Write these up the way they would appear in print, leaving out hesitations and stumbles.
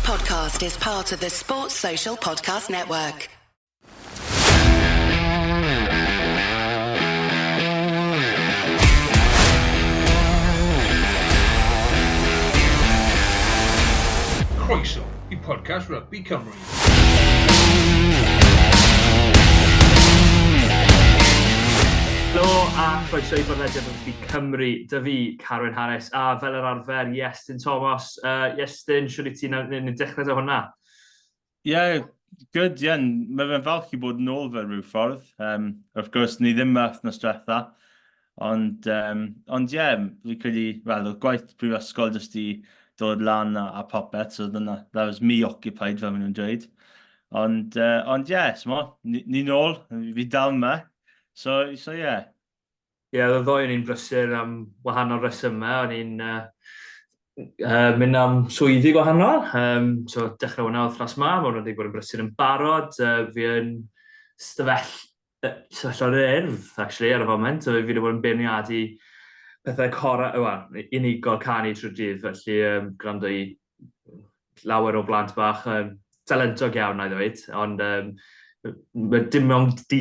podcast is part of the Sports Social Podcast Network. Croeso i podcast Rugby Cymru. Helo a chroeso i bodlediad Rygbi Cymru. Dy fi, Carwyn Harris, a fel yr arfer, Iestyn Thomas. Iestyn, siwr i ti'n dechrau dy hwnna? Ie, yeah, good, ie. Yeah. Mae fe'n falch i bod yn ôl fel rhyw ffordd. Wrth gwrs, ni ddim yma wythnos diwetha, ond ond ie, yeah, fi credu, wel, oedd gwaith prifysgol jyst i dod lan a popeth, so dyna, that was me occupied, fel maen nhw'n dweud. Ond, ond ie, yeah, smo, ni, ni nôl, fi dal yma. So ie. Yeah. Ie, yeah, oedd y ddoi o'n i'n brysur am wahanol resymau. O'n i'n mynd am swyddi gwahanol. So dechrau hwnna wythnos ma, mae hwnna wedi bod yn brysur yn barod. Fi yn stafell, sefyllfa'r Urdd, actually, ar y foment. So, fi wedi bod yn beirniadu pethau cora, well, unigol canu trwy'r dydd, felly gwrando i lawer o blant bach, talentog iawn, na i ddweud, ond mae dim ond, di,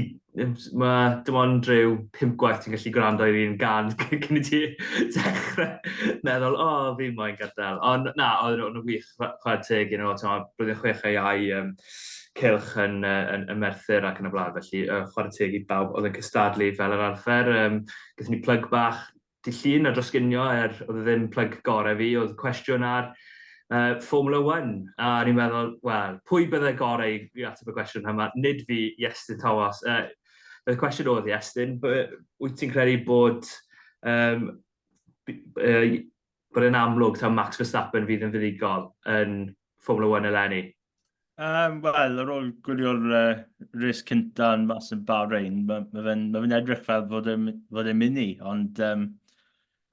mae dim ond rhyw pump gwaith ti'n gallu gwrando i'r un gan cyn i ti dechrau meddwl, o, oh, fi moyn gadael. Ond na, oedd nhw'n wych, chwarae teg, you know, blwyddyn 6 a iau, cylch yn, yn, yn Merthyr ac yn y blaen, felly chwarae teg i bawb oedd yn cystadlu fel yr arfer. Gaethon ni plug bach dydd Llun ar dros ginio, er oedd e ddim plug gorau fi, oedd cwestiwn ar Formula One, a o'n i'n meddwl, wel, pwy byddai gorau i, i ateb y cwestiwn yma? Nid fi, Iestyn Thomas. Y cwestiwn oedd, Iestyn, wyt ti'n credu bod bod e'n amlwg taw Max Verstappen fydd yn fuddugol yn Formula One eleni? Wel, ar ôl gwylio'r race cynta yn mas yn Bahrain, mae ma fe'n ma fe edrych fel fod e'n fod e'n mynd i, ond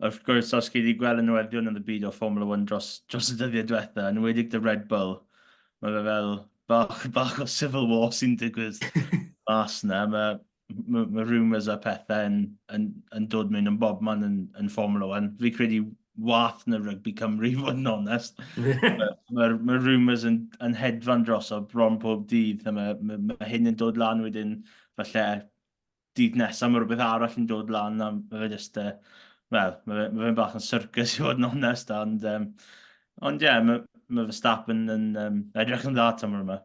wrth gwrs, os chi wedi gweld y newyddion yn y byd o Formula One dros y dyddiau diwetha, yn enwedig dy Red Bull, mae fe fel bach, bach o civil war sy'n digwydd mas yna. Mae ma rumours a pethau yn dod mewn yn bobman yn Formula One. Fi credu wath na Rugby Cymru, i fod yn onest. Mae'r ma rumours yn hedfan dros o bron pob dydd, a mae ma hyn yn dod lan wedyn, falle dydd nesaf mae rhywbeth arall yn dod lan, a mae fe just, wel, mae fe'n ma fe bach yn circus i fod yn onest, ond ie, yeah, mae Verstappen yn edrych yn dda tymor yma.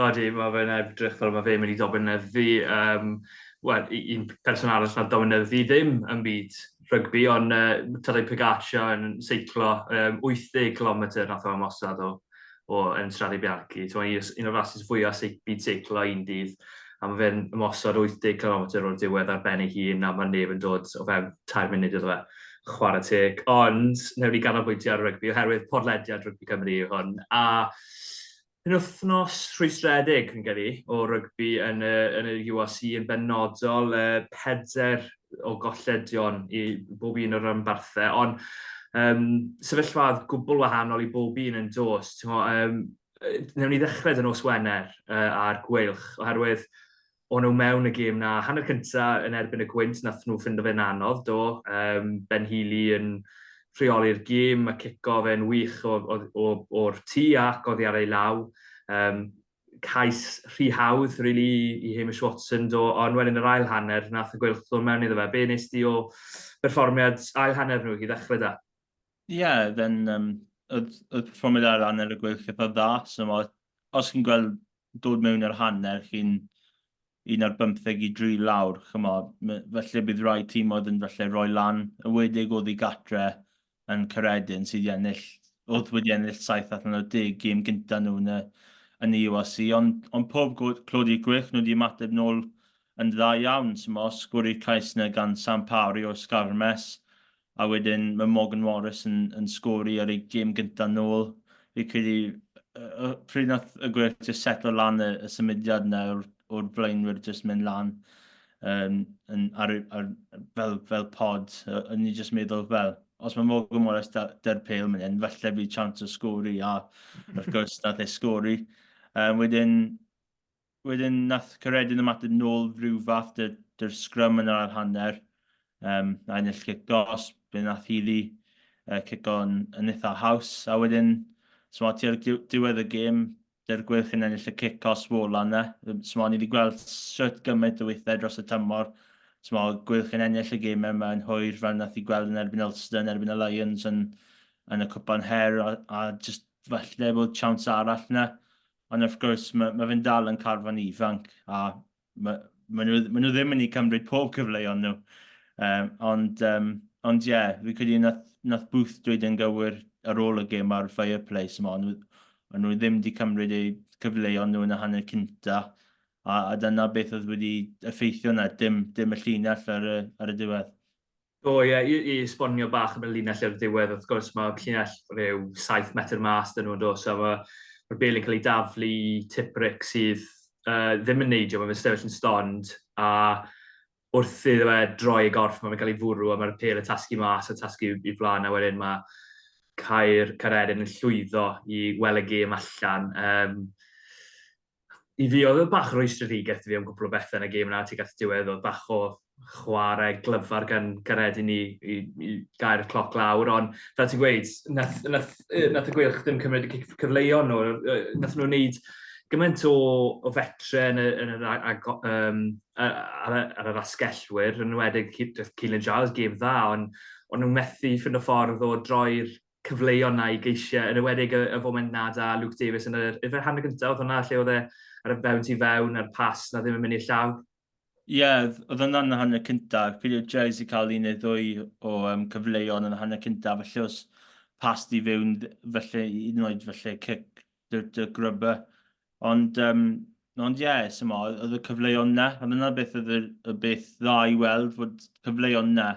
Odi, mae fe'n edrych fel mae fe'n mynd i dominyddu, wel, un person arall na dominyddu ddim yn byd rygbi, ond Tadej Pogacar yn seiclo 80 km nath o ymosod o yn Strade Bianchi. So, un o'r rasys fwyaf byd seiclo un dydd, a mae fe'n ymosod 80 km o'r diwedd ar ben ei hun, a mae neb yn dod o fewn 3 munud iddo fe. Chwarae teg. Ond, newn ni ganolbwyntio ar rygbi, oherwydd podlediad Rygbi Cymru yw hwn. A Penwythnos rhwystredig, fi'n credu, o rygbi yn y, yn y URC yn benodol, pedair o golledion i bob un o'r rhanbarthau, ond sefyllfa gwbl wahanol i bob un yn dos. Um, newn ni ddechrau dy nos Wener a'r Gweilch, oherwydd o'n nhw mewn y gêm na, hanner cynta yn erbyn y gwynt, nath nhw ffindo fe'n anodd, do. Ben Healy yn rheoli'r gêm, mae cico fe'n wych o'r tŷ ac oddi ar ei law. Cais rhy hawdd, really, i Hamish Watson, do, ond wedyn yr ail hanner, nath y Gweilch ddod mewn iddo fe. Be nes di o berfformiad ail hanner nhw i ddechrau da? Ie, yeah, then, oedd perfformiad ail hanner y Gweilch eitha dda, so os chi'n gweld dod mewn i'r hanner, chi'n un ar bymtheg i dri lawr, chymod, felly bydd rhai tîmoedd yn falle rhoi lan, ywedig oddi gatre yn Caeredin sydd wedi ennill, oedd wedi ennill 7 allan o 10 gêm gyntaf nhw yn y URC, ond pob clod i'r Gweilch, nhw wedi ymateb nôl yn dda iawn, so sgori'r cais yna gan Sam Parry o'r sgarmes, a wedyn mae Morgan Morris yn sgori ar ei gêm gyntaf nôl. Fi credu, pryd nath y Gweilch jyst setlo lan y symudiad yna o'r blaenwyr jyst mynd lan yn, ar, fel pod, o'n i jyst meddwl, fel, os mae Morgan Morris dy'r pêl mynd hyn, falle bydd chance o sgori, a wrth gwrs nath e sgori. Wedyn nath Caeredin ymateb nôl rhyw fath dy'r sgrym yn yr ail hanner. A ennill cic gosb, fe nath Healy cico yn eitha haws. A wedyn So tua'r diwedd y gêm, dy'r Gweilch yn ennill y cic cosb ola yna. So ni wedi gweld sut gymaint o weithiau dros y tymor. So Gweilch yn ennill y gêm yma yn hwyr fel nath i gweld yn erbyn Ulster, yn erbyn y Lions yn, yn y Cwpan Her a, a just falle bod chance arall yna. Ond wrth gwrs, mae, mae fe'n dal yn carfan ifanc a mae, ma nhw, ma nhw ddim yn ei cymryd pob cyfleon nhw. Um, ond, um, ond ie, yeah, fi credu nath, nath Booth dweud yn gywir ar ôl y gêm ar Fireplace yma, ond nhw, nhw ddim wedi cymryd eu cyfleon nhw yn y hanner cynta. A, a dyna beth oedd wedi effeithio yna, dim, dim y llinell ar y, ar y diwedd. O ie, i, i esbonio bach am y linell ar y diwedd, wrth gwrs mae llinell rhyw 7 metr mas dyn nhw'n dod, so mae'r mae bel yn cael ei daflu i Tipric sydd uh, ddim yn neidio, mae'n sefyll yn stond, a wrth iddo fe droi y gorff, mae'n cael ei fwrw a mae'r pel y tasgu mas a tasgu i flaen, a wedyn mae Caer Caeredin yn llwyddo i weld y gêm allan. Um, i fi, oedd e bach o rwystredigaeth i fi am gwpl o bethau yn y gêm yna tuag at y diwedd, oedd bach o chwarae glyfar gan Garedin i, i, i gael y cloc lawr, ond fel ti'n gweud, nath, nath, nath y Gweilch ddim cymryd y cyfleon nhw, nath nhw wneud gymaint o, o fetre yn y, yn yr, ag, um, ar, ar yr asgellwyr, yn enwedig Keelan Giles, gêm dda, ond ond nhw'n methu ffind o ffordd o droi'r cyfleon 'na i geisiau, yn enwedig y, y foment 'na da Luke Davies yn yr, ife hanner gyntaf oedd hwnna, lle oedd e ar y fewn tu fewn a'r pas na ddim yn mynd i'r llaw. Ie, yeah, oedd hwnna'n y hanner cyntaf. Credu oedd Jez i cael un neu ddwy o um, cyfleon yn y hanner cyntaf, felly os pas di fewn, felly un oed felly cic dy, dy grubber. Ond, um, ond ie, yeah, symo, oedd y cyfleon na, oedd yna beth oedd y, y beth dda i weld, fod cyfleon na,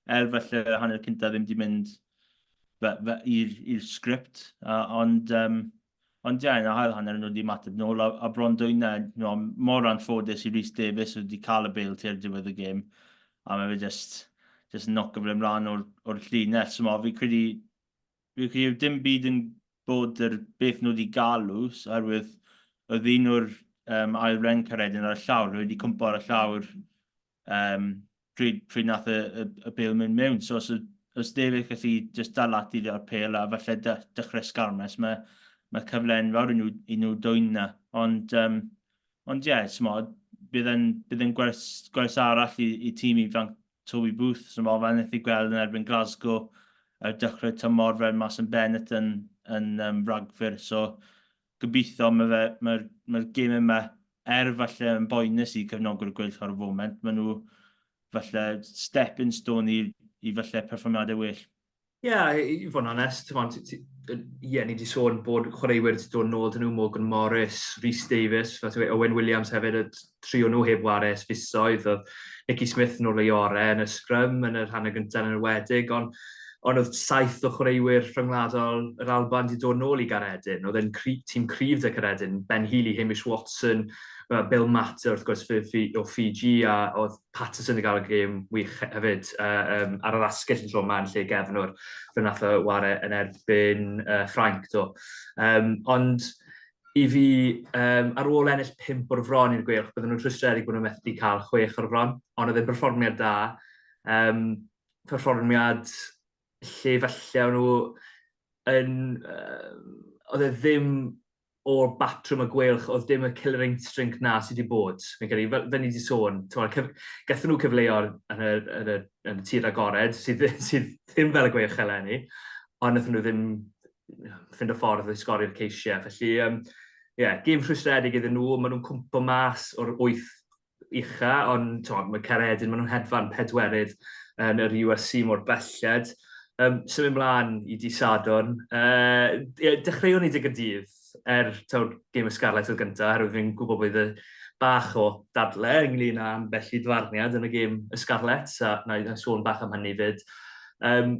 er falle y hanner cyntaf ddim wedi mynd i'r sgript, uh, ond, um, ond ie, yn y hail hanner nhw wedi ymateb nôl a, a bron dwyna, no, mor anffodus i Rhys Davies wedi cael y bêl tua'r diwedd y gêm, a mae fe just, just knock o fe ymlaen o'r, or llinell. So, fi credu, fi credu dim byd yn bod yr beth nhw wedi galw, oherwydd oedd un o'r um, ail ren Caeredin ar y llawr, wedi cwmpo ar y llawr um, pryd, pryd nath y, y, y bêl mynd mewn. So os, os David gallu just dal ati ar pêl a falle de, dechrau sgarmes, mae, mae cyfle enfawr i nhw, i nhw dwyn na. Ond, um, ond ie, yeah, smod, bydd yn, bydd yn gwers, gwers arall i, i tîm ifanc Toby Booth, so fel wnaeth i gweld yn erbyn Glasgow ar dechrau tymor fel mas yn Bennett yn, yn um, Ragfyr. So gobeithio mae fe, mae'r mae gêm yma er falle yn boenus i cefnogwyr y Gweilch ar y foment, maen nhw falle stepping stone i, i falle perfformiadau well. Ie, yeah, i fod yn onest, ie, yeah, ni wedi sôn bod chwaraewyr wedi dod nôl dyn nhw, Morgan Morris, Rhys Davies, fel ti'n Owen Williams hefyd, y tri o'n nhw heb wares fisoedd, oedd Nicky Smith yn ôl ei orau yn y sgrym yn yr hanner gyntaf yn enwedig, ond ond oedd saith o chwaraewyr rhyngwladol yr Alban wedi dod nôl i Garedin. Oedd e'n cry, tîm cryf de Caredin, Ben Healy, Hamish Watson, Bill Mata wrth gwrs o Fiji a oedd Patterson yn cael y gêm wych hefyd uh, um, ar yr asgell yn tro yma yn lle gefnwr fe wnaeth o ware yn erbyn uh, Ffrainc do. Um, ond i fi, um, ar ôl ennill 5 o'r fron i'r Gweilch, bydden nhw'n rhwystredig bod nhw'n methu cael 6 o'r fron, ond oedd e'n berfformiad da. Um, perfformiad lle falle o'n nhw yn... Uh, oedd e ddim o'r batrwm y Gweilch, oedd dim y killer instinct na sydd wedi bod. Fi'n credu, fel, fel ni wedi sôn, cyf, gathon nhw cyfleoedd yn y, yn y, yn y tir agored, sydd, sydd ddim fel y Gweilch eleni, ond wnaethon nhw ddim ffind o ffordd i sgorio'r ceisiau. Felly, um, yeah, gêm rhwystredig iddyn nhw, maen nhw'n cwmpo mas o'r wyth ucha, ond to, mae Caeredin, maen nhw'n hedfan pedwerydd yn yr URC mor belled. Um, symud mlaen i di Sadwrn. Uh, dechreuwn ni dig y dydd, er taw'r gêm y Scarlets oedd gyntaf, oherwydd fi'n gwybod bod y bach o dadle ynglyn â ambell i dfarniad yn y gêm y Scarlets, a na i sôn bach am hynny fyd. Um,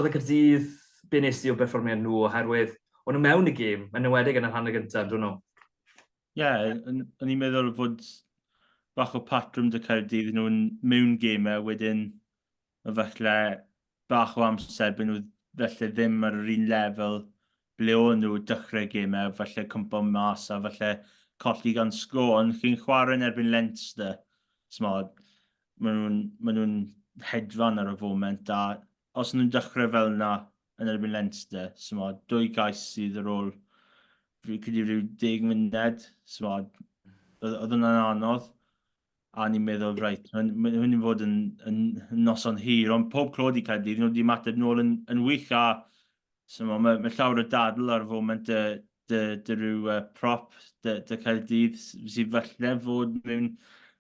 oedd y Caerdydd, be nes di o berfformiad nhw, oherwydd o'n nhw mewn y gêm, yn enwedig yn yr hanner gyntaf, dyn nhw? Ie, yeah, o'n i'n meddwl fod bach o patrwm dy Caerdydd nhw'n mewn gemau, wedyn mae falle bach o amser bod nhw felly ddim ar yr un lefel ble o'n nhw dechrau gemau, falle cwmpo mas a falle colli gan sgo, ond chi'n chwarae yn erbyn Leinster, smod, maen nhw'n ma nhw hedfan ar y foment, a os nhw'n dechrau fel yna yn erbyn Leinster. So, ma, dwy gais sydd ar ôl, fi credu rhyw 10 munud. So, ma, oedd hwnna'n anodd. A ni'n meddwl, reit, hwn yn fod yn, yn noson hir, ond pob clod i Caerdydd, nhw wedi ymateb nôl yn, yn wych a so, mae, mae llawer o dadl ar y foment dy, dy, dy rhyw uh, prop dy, dy Caerdydd sydd falle fod mewn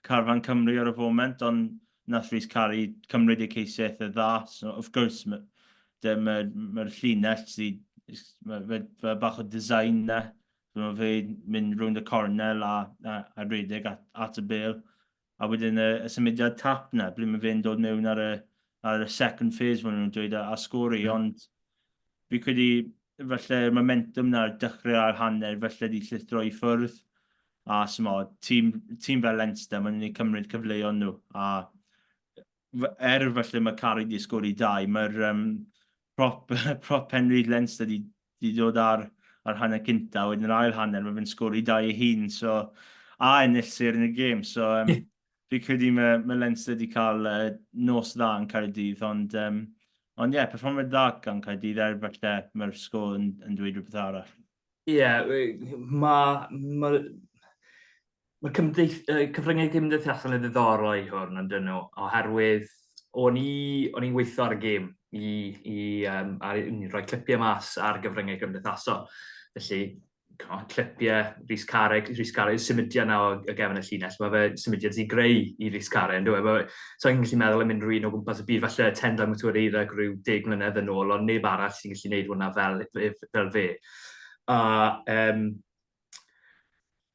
carfan Cymru ar y foment, ond nath Rhys Carey cymryd ei ceisiau eitha dda. So, of course, mae'r ma, ma, ma llinell sydd, mae fe, fe bach o design na. So, mae fe mynd rownd y cornel a, a, a rhedeg at, at y bel. A wedyn y, y symudiad tap na, ble mae fe'n dod mewn ar y, ar y second phase, maen nhw'n dweud, a, a sgori. Mm. Ond fi credu falle momentum na'r dechrau a'r hanner falle di llithro i ffwrdd. A smo, tîm, tîm fel Leinster, maen nhw'n cymryd cyfleon nhw. A er falle mae Carey di sgori dau, mae'r um, prop, prop Henry Leinster di, di dod ar, ar hanner cynta, wedyn yr ail hanner mae fe'n sgori dau ei hun, so, a ennill sir yn y gêm. So, um, fi credu mae, mae Leinster wedi cael uh, nos dda yn Caerdydd, ond um, ond ie, yeah, perfformiad dda gan Caerdydd er falle mae'r sgôr yn, yn dweud rhywbeth arall. Ie, yeah, mae ma, ma cymdeith, cyfryngau cymdeithasol yn ddiddorol i hwn, ond dyn nhw, oherwydd o'n i, o'n i'n weithio ar y gêm i, i, um, a, i rhoi clipiau mas ar gyfryngau cymdeithasol. Felly, clipiau Rhys Carreg, Rhys Carreg, symudiad na o, o gefn y llinell, mae fe symudiad sy'n greu i Rhys Carreg, yn dweud. So i'n gallu meddwl am unrhyw un o gwmpas y byd, falle Tendai Mutwarira rhyw 10 mlynedd yn ôl, ond neb arall sy'n gallu gwneud hwnna fel, fel fe. A um,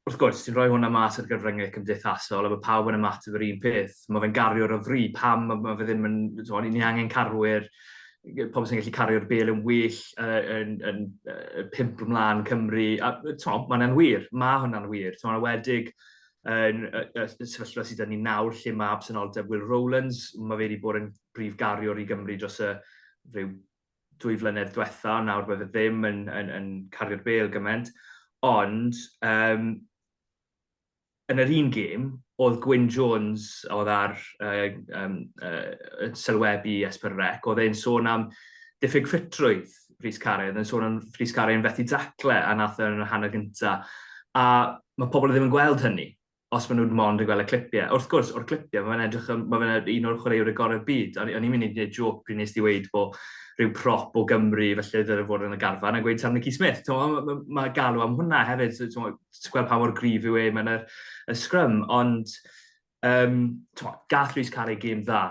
wrth gwrs, ti'n rhoi hwnna mas ar gyfryngau cymdeithasol a mae pawb yn ymateb yr un peth. Mae fe'n gariwr o fri, pam mae fe ddim yn... So, ni angen carwyr, pobl sy'n gallu cario'r bel yn well uh, yn, yn, uh, pimp ymlaen Cymru. A, to, mae hwnna'n wir, mae hwnna'n wir. To, mae'n wedig yn y, y, y sefyllfa sydd â ni nawr lle mae absenoldeb Will Rowlands, mae fe wedi bod yn brif gariwr i Gymru dros y rhyw dwy flynedd diwetha, ond nawr mae fe ddim yn, yn, yn cario'r bel gymaint. Ond um, yn yr un gêm, oedd Gwyn Jones, oedd ar uh, um, uh, sylwebu S4C, oedd e'n sôn am diffyg ffitrwydd Rhys Carey, oedd e'n sôn am Rhys Carey yn fethu dacle a nath e'n hanner gynta. A mae pobl ddim yn gweld hynny os maen nhw'n mond yn gweld y clipiau. Wrth gwrs, o'r clipiau, mae'n edrych yn, mae fe'n un o'r chwaraewyr y gorau'r byd. O'n i'n mynd i wneud joke pryd nes di weud bod rhyw prop o Gymru felly dyle fod yn y garfan a gweud Sam Nicky Smith. Mae ma, ma galw am hwnna hefyd. So, ti'n gweld pa mor gryf yw e mewn y, y scrum, ond um, gath Rhys Carey gêm dda,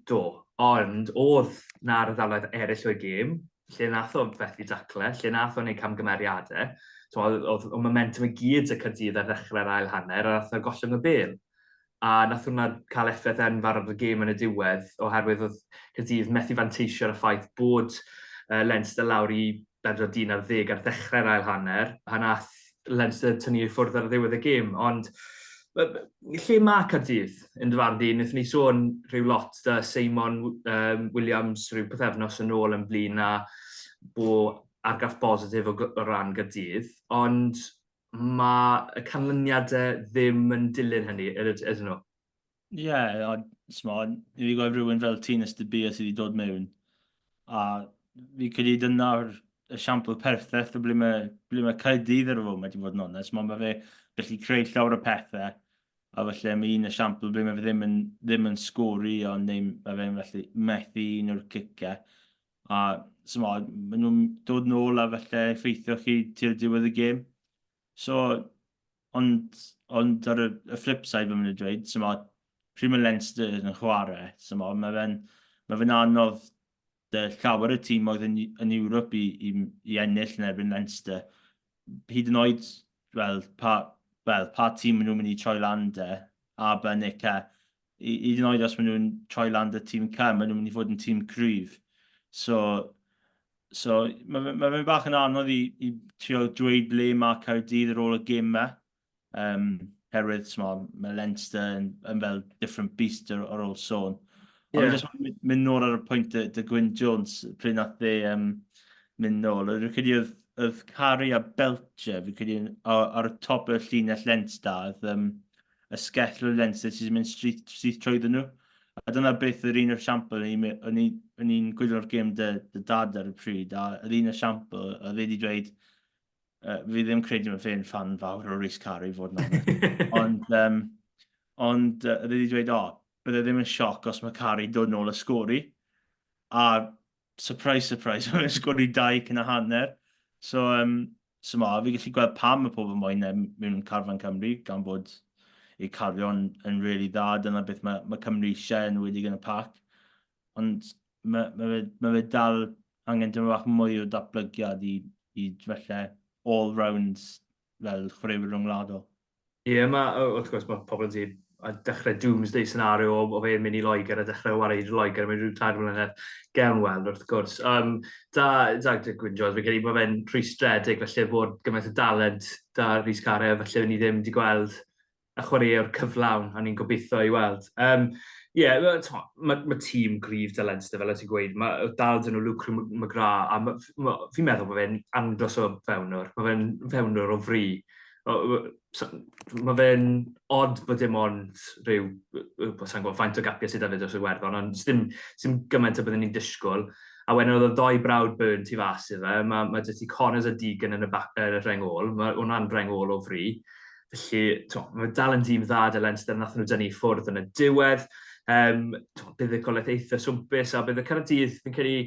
do, ond oedd na ardaloedd eraill o'i gêm, lle nath o fethu dacle, lle nath o'n ei camgymeriadau, so, oedd, oedd, oedd momentum y gyd y Caerdydd ar ddechrau'r ail hanner, a nath o gollwng y bel. A nath hwnna cael effaith enfawr ar y gêm yn y diwedd, oherwydd oedd Caerdydd methu fanteisio ar y ffaith bod uh, Leinster lawr i bedwar dyn ar ddeg ar ddechrau'r ail hanner, a nath Leinster tynnu i ffwrdd ar ddiwedd y gêm. Ond lle mae Caerdydd yn dy farn di? Wnaethon ni sôn rhyw lot da Simon um, Williams rhyw pythefnos yn ôl yn blin a bo argraff bositif o, o ran Gaerdydd, ond mae y canlyniadau ddim yn dilyn hynny, ydyn nhw? Ie, yeah, ond smod, i fi gweld rhywun fel Tinus de Beer sydd wedi dod mewn, a fi credu dyna'r esiampl perffaith o ble mae, ble mae Caerdydd ar y foment, i fod yn onest. Mae fe gallu creu llawer o pethau, a felly mae un esiampl ble mae fe ddim yn, ddim yn sgori, ond neu mae fe'n felly methu un o'r ciciau. A smod, maen nhw'n dod nôl a felly effeithio chi tu'r diwedd y gêm. So, Ond, ond ar y, y flip side, fel maen nhw'n dweud, so ma, pryd mae Leinster yn chwarae, so ma, mae fe'n mae fe'n anodd de, llawer y tîm oedd yn, yn Ewrop i, i, i ennill yn erbyn Leinster. Hyd yn oed, wel, pa, wel, pa tîm maen nhw'n mynd i troi lan de, Aber neu C. Hyd yn oed os maen nhw'n troi lan de tîm C, maen nhw'n mynd i fod yn tîm cryf. So, So, mae fe, mae fe bach yn anodd i, i trio dweud ble mae Caerdydd ar ôl y gêm yma. Um, herwydd, smo, mae Leinster yn, yn fel different beast ar, ar ôl sôn. Yeah. Ond jyst mynd, mynd nôl ar y pwynt dy, dy Gwyn Jones, pryd nath e um, mynd nôl. Rwy'n credu oedd, oedd Carey a Belcher, fi'n credu, ar, ar y top y llinell Leinster, oedd um, y sgell o Leinster sy'n mynd syth, syth trwydden nhw. A dyna beth yr un esiampl, o'n i'n gwylio'r gêm dy, dy dad ar y pryd, a yr un esiampl, oedd e wedi dweud, fi ddim credu mae fe'n fan fawr o Rhys Carey fod yn onest. Ond, um, ond oedd e wedi dweud, o, oh, bydde ddim yn sioc os mae Carey dod nôl y sgori. A surprise, surprise, mae'n sgori dau cyn y hanner. So, um, so ma, fi gallu gweld pam mae pobl moyn e mewn carfan Cymru, gan fod eu cario'n yn really dda. Dyna beth mae, mae Cymru eisiau yn wedi yn y pac. Ond mae, mae, fe, mae fe dal angen dim bach mwy o datblygiad i, i falle all-round fel chwaraewyr rhyngwladol. Ie, yeah, mae, wrth gwrs, mae pobl yn dweud a dechrau doomsday scenario o, o fe'n mynd i Loegr a dechrau wario i Loegr mewn rhyw tair mlynedd. Gewn weld, wrth gwrs. Um, da, da, da Gwyn Jones, fi'n credu bod fe'n rhwystredig felly bod gymaint o dalent da Rhys Carre, felly ni ddim wedi gweld y chwaraewr cyflawn a ni'n gobeithio i weld. Um, Ie, yeah, mae ma tîm gryf da Leinster, fel y ti'n gweud. Mae dal dyn nhw Luke McGrath, a ma, ma, fi'n meddwl bod fe'n andros o fewnwr. Mae fe'n fewnwr o fri. Mae fe'n odd bod dim ond rhyw, sa'n gwybod faint o gapiau sydd 'da fe dros Iwerddon, ond dim, dim gymaint o byddwn ni'n disgwyl. A wedyn oedd y ddoi brawd Byrne tu fas iddo fe, mae, mae 'da ti Connors a Deegan yn y, back, yn y rheng ôl, mae hwnna'n rheng ôl o fri. Felly, to, mae dal yn dîm dda 'da Leinster, nath nhw dynnu i ffwrdd yn y diwedd. Um, to, buddugoliaeth eitha swmpus, a bydd y Caerdydd, fi'n credu,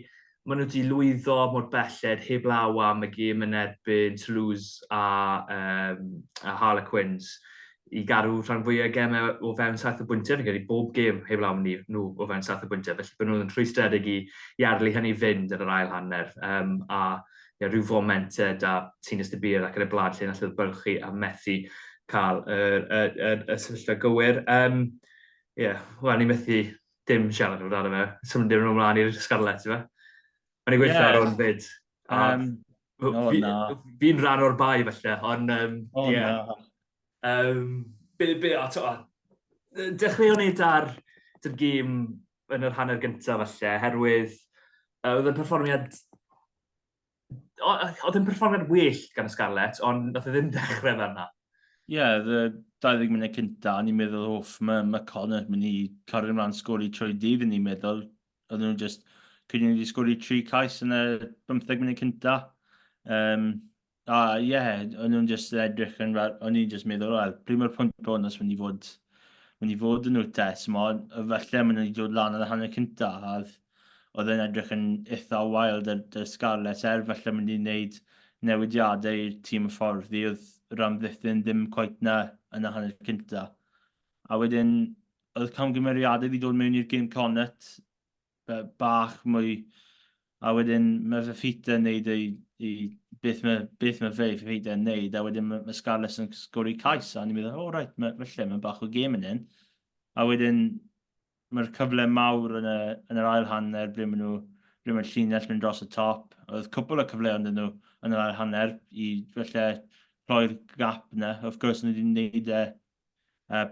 maen nhw wedi lwyddo mor belled heblaw am y gêm yn erbyn Toulouse a, um, a Harlequins i gadw rhan fwyaf gemau o fewn saith o bwyntiau. Fi'n credu bob gêm heblaw am ni, nhw o fewn saith o bwyntiau. Felly bod nhw'n rhwystredig i, i adael i hynny fynd yn yr ail hanner. Um, a yeah, rhyw foment uh, da Tinus de Beer ac yn y blad lle nath bylchu a methu cael y, y, y, y sefyllfa gywir. Um, yeah, wel, ni methu dim siarad amdano fe. Symud dim ymlaen i'r Scarlets, ife? O'n i'n gweithio yeah. ar hwn fyd. A oh, fi, na. Fi'n rhan o'r bai falle, ond... Um, oh, yeah. na. Um, be, be, a, to, a, dechreuon ni da'r dy'r gêm yn yr hanner gyntaf falle, herwydd uh, oedd yn perfformiad oedd yn perfformiad well gan y Scarlets, ond nath e ddim dechrau fel yna. Ie, yeah, y 20 munud cynta, o'n i'n meddwl, off, mae, mae Connor mynd i cario ymlaen sgori trwy dydd, o'n i'n meddwl. Oedden nhw just, cyn nhw wedi sgori 3 cais yn y 15 munud cynta. Um, a ie, yeah, o'n nhw'n just edrych yn fel, o'n i'n just meddwl, wel, pryd mae'r pwynt bonus mynd i fod, mynd i fod yn nhw te, so falle maen nhw wedi dod lan yn y hanner cynta, a oedd e'n edrych yn eitha wild ar y Scarlets, er falle mynd i wneud newidiadau i'r tîm y ffordd i, oedd yr amddiffyn ddim cweit na yn y hanner cynta. A wedyn, oedd camgymeriadau wedi dod mewn i'r gêm Connacht, bach mwy, a wedyn mae Fifita yn neud ei, ei beth mae, beth mae fe Fifita yn neud, a wedyn mae, mae Scarlets yn sgori cais, a ni'n meddwl, o oh, reit, mae, felly mae bach o gêm yn hyn. A wedyn, mae'r cyfle mawr yn, y, yn yr ail hanner ble maen nhw, ble mae'r llinell mynd dros y top. Oedd cwpl o cyfleoedd yn nhw yn yr ail hanner i felly rhoi'r gap yna. Of course, nhw wedi gwneud e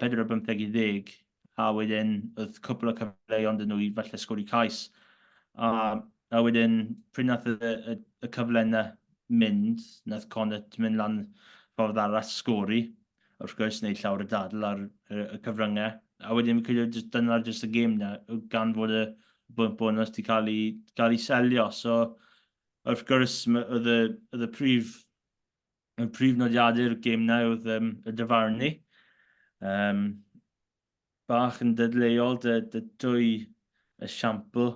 4 o 15 i 10, a wedyn oedd cwpl o cyfleoedd yn nhw i falle sgori cais. A, a wedyn, pryd nath y, y, y cyfle yna mynd, nath Connacht mynd lan ffordd arall sgori wrth gwrs, wneud llawer o dadl ar y, y cyfryngau. A wedyn fi'n credu jyst dyna jyst y gêm na, gan fod y bwynt bonus wedi cael ei, cael ei selio. So, wrth gwrs, oedd y, oedd y prif, y prif nodiadau'r gêm na oedd um, y dyfarnu. Um, bach yn dadleuol dy, dy dwy esiampl.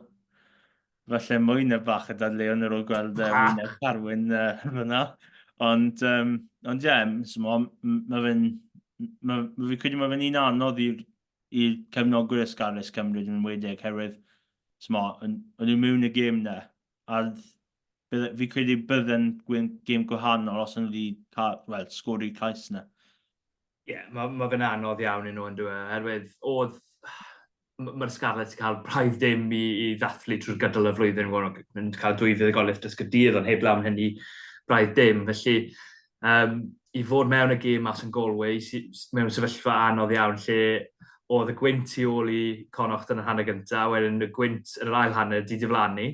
Falle mwy na bach y dadleuon ar ôl gweld uh, wyneb Carwyn uh, fyna. Ond, um, ond ie, yeah, so, mae fe'n... Ma, ma fi credu mae fe'n un anodd i'r i'r cefnogwyr y Scarlets Cymru yn enwedig, herwydd so, o'n nhw mewn y gêm na, a bydde, fi credu bydde'n gêm gwahanol os o'n nhw wedi cael, well, sgori cais na. Ie, yeah, mae ma fe'n anodd iawn i nhw yn dweud, e, oherwydd oedd mae'r Scarlets yn cael braidd dim i, i ddathlu trwy'r gydol y flwyddyn, yn cael dwy fuddugoliaeth dros Gaerdydd, ond heblaw am hynny braidd dim. Felly, um, i fod mewn y gêm mas yn Galway, mewn sefyllfa anodd iawn, lle oedd y gwynt tu ôl i Connacht yn yr hanner gyntaf, wedyn y gwynt yn yr ail hanner di diflannu,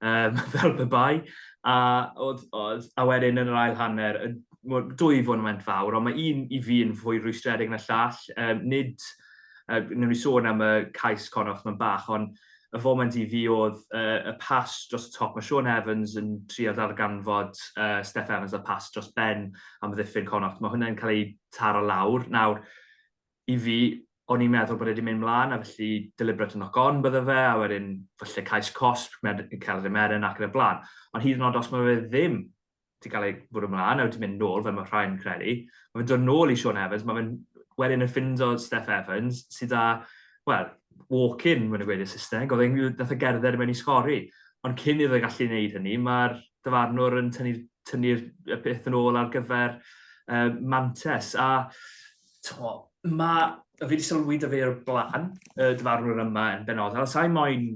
um, fel pe bai. A, oedd, oedd, a wedyn yn yr ail hanner, dwy foment fawr, ond mae un i fi yn fwy rwystredig na llall. Um, nid Wnawn ni sôn am y cais Connacht mewn bach, ond y foment i fi oedd y pas dros y top. Mae Sean Evans yn trio darganfod Steff Evans a pas dros ben am ddiffyn Connacht. Mae hwnna'n cael ei taro lawr. Nawr, i fi, o'n i'n meddwl bod e wedi mynd mlaen, a felly deliberate knock on bydde fe, a wedyn falle cais cosb, Celyn Meren ac yn y blaen. Ond hyd yn oed os mae fe ddim wedi cael ei fwrw ymlaen a wedi mynd nôl, fel mae rhai'n credu, mae fe'n dod nôl i Sean Evans, mae fe'n wedyn yn ffindo Steff Evans, sydd â, wel, walk-in, mae'n gweud y Saesneg, oedd e'n nath e gerdded mewn i sgori. Ond cyn iddo gallu gwneud hynny, mae'r dyfarnwr yn tynnu'r tynnu y peth yn ôl ar gyfer mantes. A to, mae, fi wedi sylwi dy fe o'r blaen, y dyfarnwr yma yn benodol. Sa'i moyn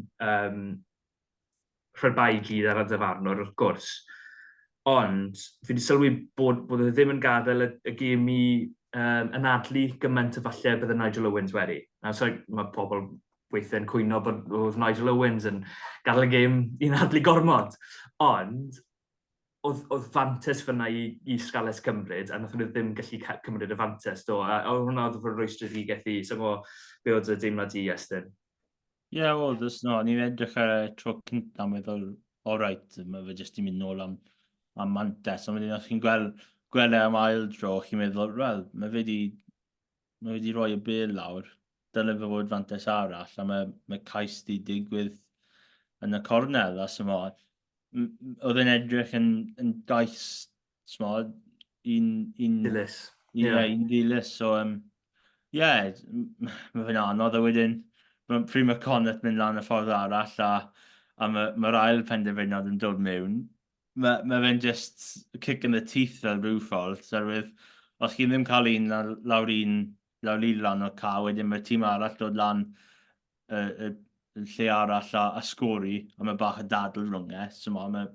rhoi'r bai i gyd ar y dyfarnwr, wrth gwrs. Ond fi wedi sylwi bod, bod e ddim yn gadael y, y gêm i anadlu gymaint o falle bydde Nigel Owens wedi. A so, mae pobl weithiau'n cwyno bod oedd Nigel Owens yn gadael y gêm i anadlu gormod. Ond oedd, oedd fantes fyna i, i Scarlets cymryd, a nath nhw ddim gallu cymryd y fantes, do. A oedd hwnna oedd fy rwystredigaeth i, so mo, be oedd y deimlad i, Estyn? Ie, yeah, oedd, ys no, ni'n edrych ar y tro cyntaf, meddwl, all right, mae fe jyst i mynd nôl am, am mantes, ond wedyn os chi'n gweld, gweld e am ail dro, chi'n meddwl, wel, mae fe wedi mae wedi rhoi y bel lawr, dyle fe fod fantes arall, a mae, mae cais di digwydd yn y cornel, a sy'n oedd e'n edrych yn, yn gais, smod, un... un dilys. Un, yeah. un dilys, so, um, yeah, mae fe'n anodd, a wedyn, pryd mae Connacht mynd lan y ffordd arall, a, a mae'r ma ail penderfyniad yn dod mewn, mae, mae fe'n just kick in the teeth fel rhyw ffordd, oherwydd os chi ddim cael un lawr un, lawr un lan o'r ca, wedyn mae'r tîm arall dod lan y, y, y lle arall a, a sgori, a mae bach o dadl rhwng e. So mae, mae,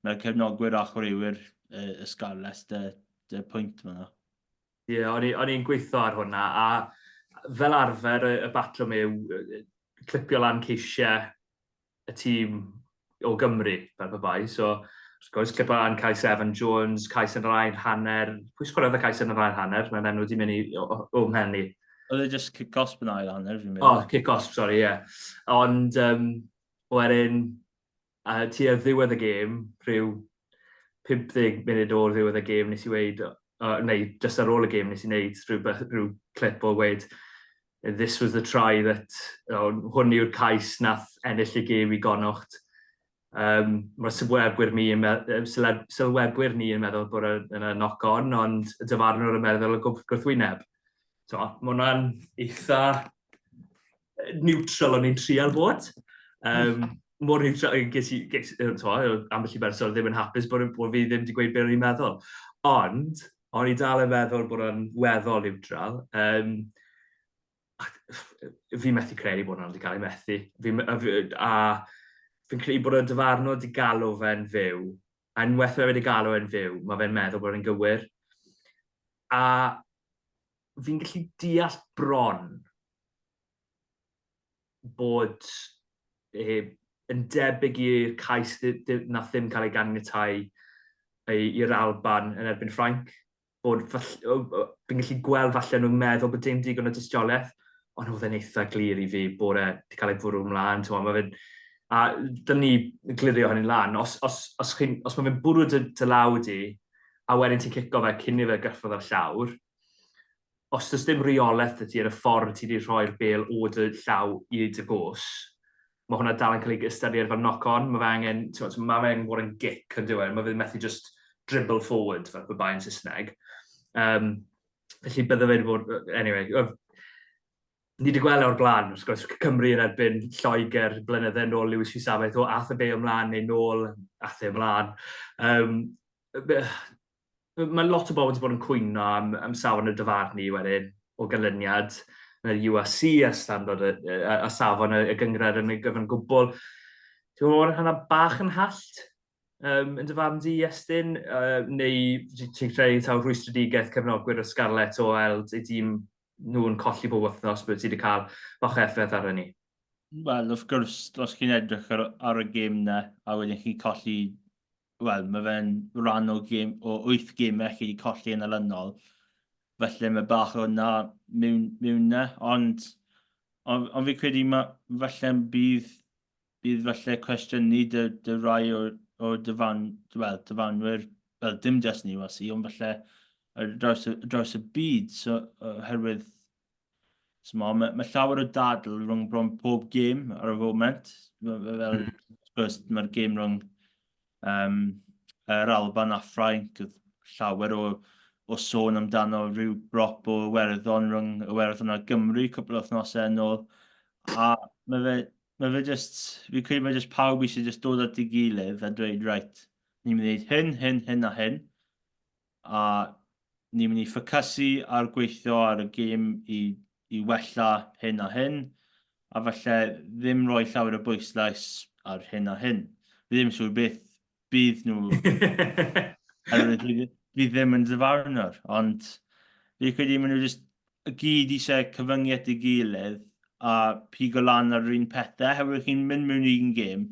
mae cefnogwyr a chwaraewyr y, y Scarlets dy, dy pwynt yma. Ie, yeah, o'n i'n gweithio ar hwnna, a fel arfer y, y batrwm yw clipio lan ceisiau y tîm o Gymru, fel pe bai. So, wrth gwrs, clip lan cais Evan Jones, cais yn yr ail hanner. Pwy sgoriodd y cais yn yr ail hanner? Mae'n enw wedi mynd i o, mhen i. Oedd e just kick-off yn ail hanner, fi'n meddwl. Oh, kick-off, sorry, ie. Yeah. Ond, um, wedyn, uh, tua ddiwedd y gêm, rhyw 50 munud o'r ddiwedd y gêm, nes i weid, uh, neu just ar ôl y gêm, nes i wneud rhyw, rhyw clip o weid, this was the try that, oh, hwn yw'r cais nath ennill y gêm i Gonnocht. Um, mae'r sylwebwyr, mi yn sylwebwyr ni yn meddwl bod yna knock-on, ond y dyfarnwr yn meddwl y gwrthwyneb. So, mae hwnna'n eitha neutral o'n i'n trial bod. Um, mor neutral, ges i, ges, to, ambell i berson ddim yn hapus bod, bod fi ddim wedi gweud beth o'n i'n meddwl. Ond, o'n i dal yn meddwl bod o'n weddol neutral. Um, fi methu credu bod hwnna wedi cael ei methu. Fi, a, fi, a fi'n credu bod y dyfarnwr wedi galw fe'n fyw, a unwaith mae wedi galw e'n fyw, mae fe'n meddwl bod e'n gywir. A fi'n gallu deall bron bod e, yn debyg i'r cais nath ddim cael ei ganiatau i'r Alban yn erbyn Ffrainc. Bod fi'n gallu gweld falle nhw'n meddwl bod dim digon o dystiolaeth, ond oedd e'n eitha glir i fi bod e wedi cael ei fwrw ymlaen. Mae fe'n, a dyn ni glirio hynny'n lan. Os, os, os, chi, os mae fe'n bwrw dy, dy law di, a wedyn ti'n cico fe cyn i fe gyffwrdd ar llawr, os does dim reolaeth 'da ti ar y ffordd ti wedi rhoi'r bêl o dy llaw i dy gos, mae hwnna dal yn cael ei ystyried fel knock-on. Mae fe angen, mae fe angen bod yn gic yn diwedd. Mae fe methu just dribble forward fel pe bai yn Saesneg. Um, felly bydde fe wedi bod, anyway, ni wedi gweld e o'r blaen, wrth gwrs, Cymru yn erbyn Lloegr blynydde nôl Lewis Rees-Zammit, o ath y be ymlaen neu nôl, ath e ymlaen. Um, mae lot o bobl wedi bod yn cwyno am, am safon y dyfarnu wedyn o ganlyniad yn yr URC a standard y, a, a safon y, y gynghrair yn y gyfan gwbl. Ti'n meddwl bod hwnna bach yn hallt um, yn dy farn di, Iestyn? Uh, neu ti'n credu taw rhwystredigaeth cefnogwyr y Scarlets o weld ei dîm nhw'n colli bob wythnos bod ti wedi cael bach o effaith ar hynny? Wel, wrth gwrs, os chi'n edrych ar, ar y gêm na, a wedyn chi'n colli wel, mae fe'n rhan o, gêm, o 8 gemau chi wedi colli yn olynol. Felly mae bach o hwnna mewn, mewn na. Ond Ond on fi credu ma, falle bydd, bydd falle cwestiynu dy, dy rai o'r, or dyfan, well, dyfanwyr, wel, dim just ni URC, ond falle ar draws, y, draws y byd, so, oherwydd so, mae, mae llawer o dadl rhwng bron pob gêm ar y foment. Fel, wrth gwrs, mae'r gêm rhwng um, yr Alban a Ffrainc, oedd llawer o, o sôn amdano rhyw brop o Iwerddon rhwng Iwerddon a Gymru cwpl o wythnosau yn ôl. A mae fe, mae fe just, fi credu mae just pawb eisiau just dod at ei gilydd a dweud, right, ni'n mynd i wneud hyn, hyn, hyn a hyn. A ni'n mynd i ffocysu ar gweithio ar y gêm i, i wella hyn a hyn, a falle ddim rhoi llawer o bwyslais ar hyn a hyn. Fi ddim yn siŵr beth bydd nhw... Oherwydd fi, fi ddim yn dyfarnwr, ond fi credu maen nhw jyst y gyd eisiau cyfyngu at ei gilydd a pigo lan ar yr un pethau, oherwydd chi'n mynd mewn i un gêm,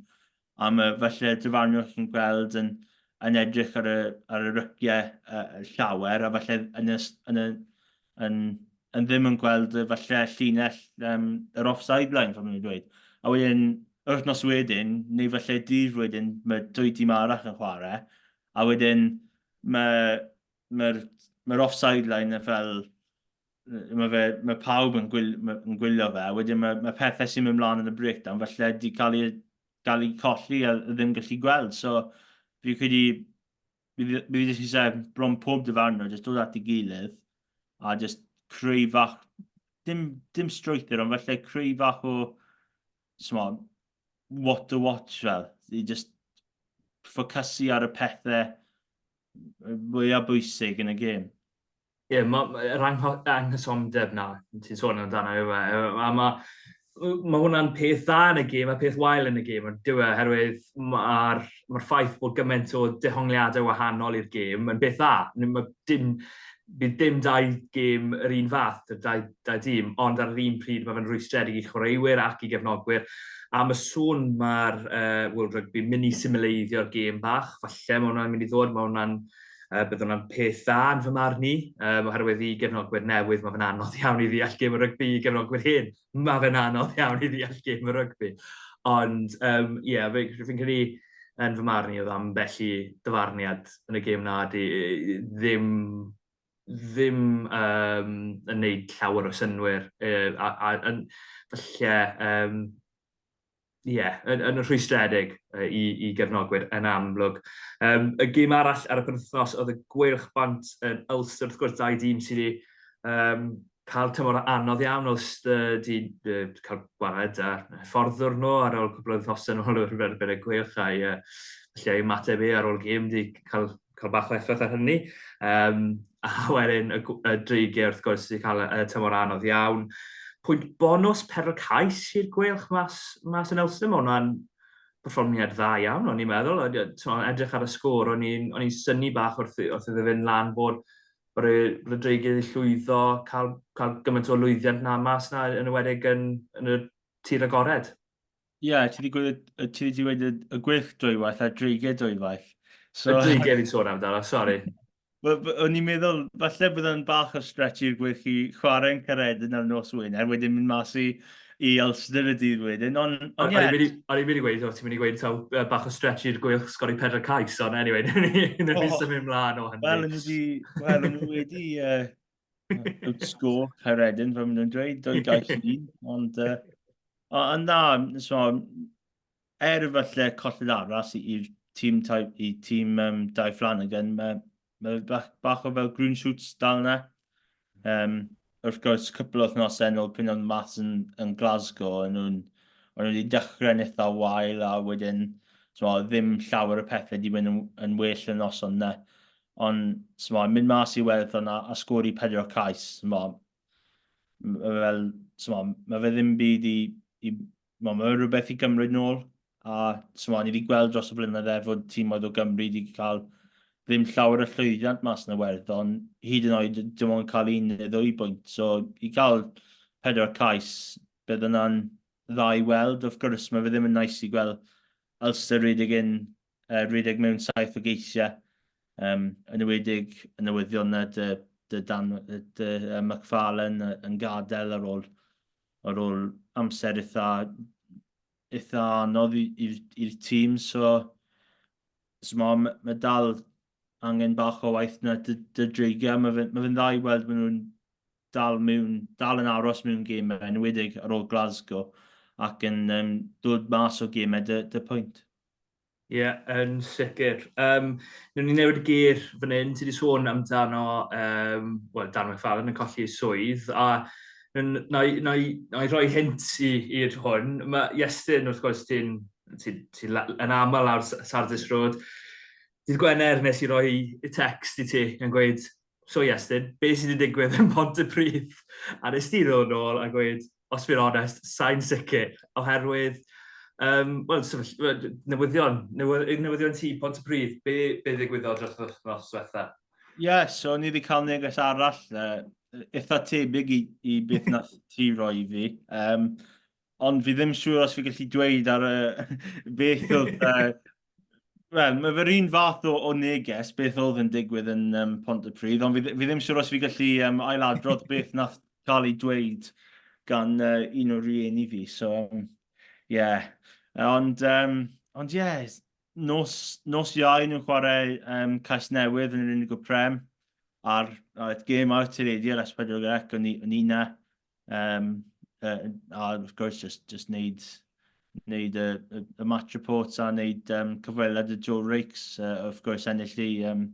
A mae falle dyfarnwr chi'n gweld yn, yn edrych ar y, ar y ryciau uh, llawer, a falle yn, y, yn, y, yn, yn ddim yn gweld y falle llinell um, yr offside line, fel maen nhw'n dweud. A wedyn, yr wythnos wedyn, neu falle dydd wedyn, mae dwy dîm arall yn chwarae, a wedyn mae'r mae, mae offside line yn fel mae, fe, mae pawb yn, gwyl, yn gwylio fe, a wedyn mae, mae pethau sy'n mynd mlaen yn y breakdown falle wedi cael ei, gael ei colli a ddim gallu gweld. So fi credu, fi, fi jyst eisiau bron pob dyfarnwr, jyst dod at ei gilydd a jyst creu fach, dim, dim strwythur, ond falle creu fach o, smo, what to watch fel, i just ffocysu ar y pethau mwyaf bwysig yn y gêm. Ie, yeah, mae'r anghysondeb na ti'n sôn amdano yw e. A mae ma hwnna'n peth dda yn y gêm a peth wael yn y gêm, ond dyw e, oherwydd mae'r ma ffaith bod gymaint o dehongliadau wahanol i'r gêm yn beth dda. Mae dim, bydd dim dau gêm yr un fath, y dau, dau dîm, ond ar yr un pryd mae fe'n rwystredig i chwaraewyr ac i gefnogwyr. A mae sôn mae'r uh, World Rugby mynd i simuleiddio'r gêm bach, falle mae hwnna'n mynd i ddod, mae hwnna'n Bydd hwnna'n peth dda yn fy marn i, um, oherwydd i gefnogwyr newydd mae fe'n anodd iawn i ddeall gêm o rygbi, i gefnogwyr hyn mae fe'n anodd iawn i ddeall gêm o rygbi. Ond, ie, um, yeah, fi'n fi credu yn fy marn i oedd ambell i dyfarniad yn y gêm na di ddim ddim um, yn neud llawer o synwyr uh, a, a, a, falle um, ie, yeah, yn, yn rhwystredig i, i gefnogwyr yn amlwg. Um, y gêm arall ar y penwythnos oedd y Gweilch Bant yn Ulster, wrth gwrs dau dîm sydd wedi um, cael tymor anodd iawn. Ulster wedi uh, cael gwared ar hyfforddwr nhw ar ôl cwpl o wythnosau yn ôl o'r erbyn y Gweilch a'i uh, felly ei ymateb e ar ôl gêm wedi cael, cael bach o effaith ar hynny. Um, a wedyn y, y Dreigiau wrth gwrs wedi cael y, y tymor anodd iawn. Pwynt bonws pedwar cais i'r Gweilch mas, mas yn Ulster. Mae hwnna'n perfformiad dda iawn, o'n i'n meddwl. Edrych ar y sgôr, o'n i'n synnu bach wrth, wrth iddo fynd lan bod bod y, bod y Dreigiau wedi llwyddo cael, cael gymaint o lwyddiant na mas na, yn ewedig yn, yn y tir agored. Ie, yeah, ti wedi gweud, ti wedi gweud y, y gwych dwywaith a dreigiau dwywaith. So, y dreigiau fi'n sôn amdano, sori. O'n i'n meddwl, falle bydd yn bach o stretch i'r gwych i chwarae'n Caeredin ar nos Wener, wedyn mynd mas i, i Ulster y dydd wedyn, ond on, ie. O'n i'n mynd i gweud, o, ti'n mynd i gweud taw bach o stretch i'r gweilch sgori pedwar cais, ond anyway, newn ni symud mlaen o hynny. Wel, nhw wedi, wel, nhw wedi uh, outscore Caeredin, fel maen nhw'n dweud, dwy gais i un, ond, uh, ond na, so, er falle colled arall i'r tîm, i tîm um, Dai Flanagan, mae, mae bach, bach o fel green shoots dal yna. Um, wrth gwrs, cwpl o wythnosau yn ôl pryd oedd Matt yn, yn Glasgow, o'n nhw'n o'n nhw wedi dechrau'n eitha wael a wedyn so, ddim llawer o pethau wedi mynd yn, yn well y noson yna. Ond so, mynd mas i Werddon a, a sgori pedwar cais, so, fel, so, mae fe ddim byd i, i Mae ma rhywbeth i gymryd nôl, a so, ni wedi gweld dros y blynydde fod tîmoedd o Gymru wedi cael ddim llawer o llwyddiant mas yn y Werddon, hyd yn oed dim ond cael un neu ddwy bwynt. So i gael pedwar cais, bydd yna'n dda i weld. Wrth gwrs, mae fe ddim yn nice i gweld Ulster rhedeg in, uh, rhedeg mewn saith o geisiau. Um, yn ewedig y newyddion na dy, dy, Dan, dy uh, McFarlane yn gadael ar ôl. ar ôl amser eitha, eitha anodd i'r tîm, so, so mae, mae dal angen bach o waith na dy, dy dreigiau. Mae fe'n ma fe dda i weld maen nhw'n dal, mewn, dal yn aros mewn gemau, yn enwedig ar ôl Glasgow, ac yn um, dod mas o gemau dy, dy pwynt. Ie, yeah, yn sicr. Um, Newn ni newid y geir fan hyn. Ti wedi sôn amdano, um, well, Dan McFadden yn colli ei swydd, a na, na, na i roi hint i'r hwn. Mae Iestyn, wrth gwrs, ti'n ti, ti yn aml ar Sardis Road. Dydd Gwener nes i roi text i ti yn gweud, so Iestyn, be sydd wedi digwydd yn Pontypridd? A nes ti ddod nôl a gweud, os fi'n onest, sa'n sicr, oherwydd, um, wel, newyddion, newyddion ti, Pontypridd, be, be ddigwyddodd dros yr wythnos diwetha? Ie, yeah, so ni wedi cael neges arall, uh, eitha tebyg i, i beth nath ti roi i fi. Um, ond fi ddim siŵr os fi gallu dweud ar y beth oedd... Uh, Wel, mae fe'r un fath o, o neges beth oedd yn digwydd yn um, Pontypridd, ond fi, fi ddim siŵr os fi gallu um, ailadrodd beth nath cael ei dweud gan uh, un o rieni fi. So, um, yeah. Ond, um, ond yeah, nos, nos Iau nhw'n chwarae um, Cais Newydd yn yr Indigo Prem a'r, a'r gêm ar y teledu ar S4C, o'n i na. Um, uh, a wrth gwrs, just, just wneud, wneud y, y, y match reports a wneud um, cyfweliad y Joe Rakes, uh, wrth gwrs ennill ei um,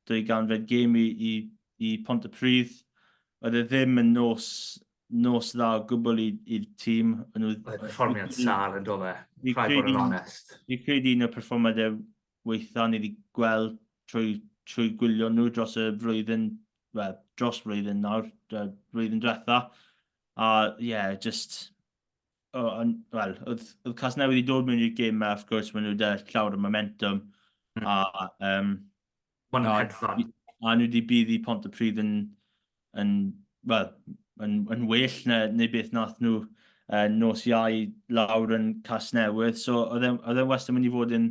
200 gêm i, i, i Pontypridd. Oedd e ddim yn nos, nos dda o gwbl i'r tîm. Oedd perfformiad sâl yn do fe, rhaid bod yn onest. Fi credu un o'r perfformiadau weitha ni wedi gweld trwy, trwy gwylio nhw dros y flwyddyn, well, dros flwyddyn nawr, flwyddyn diwetha. A ie, yeah, just, oh, on, well, oedd, oedd Casnewydd wedi dod mewn i'r gêm ma, of course, maen nhw wedi llawer o momentum. Mm. A, um, Maen nhw'n hedfan. A nhw wedi bydd i Pontypridd yn, yn, well, yn, yn well na, neu beth nath nhw uh, nos Iau lawr yn Casnewydd. So oedd e'n e wastad mynd i fod yn,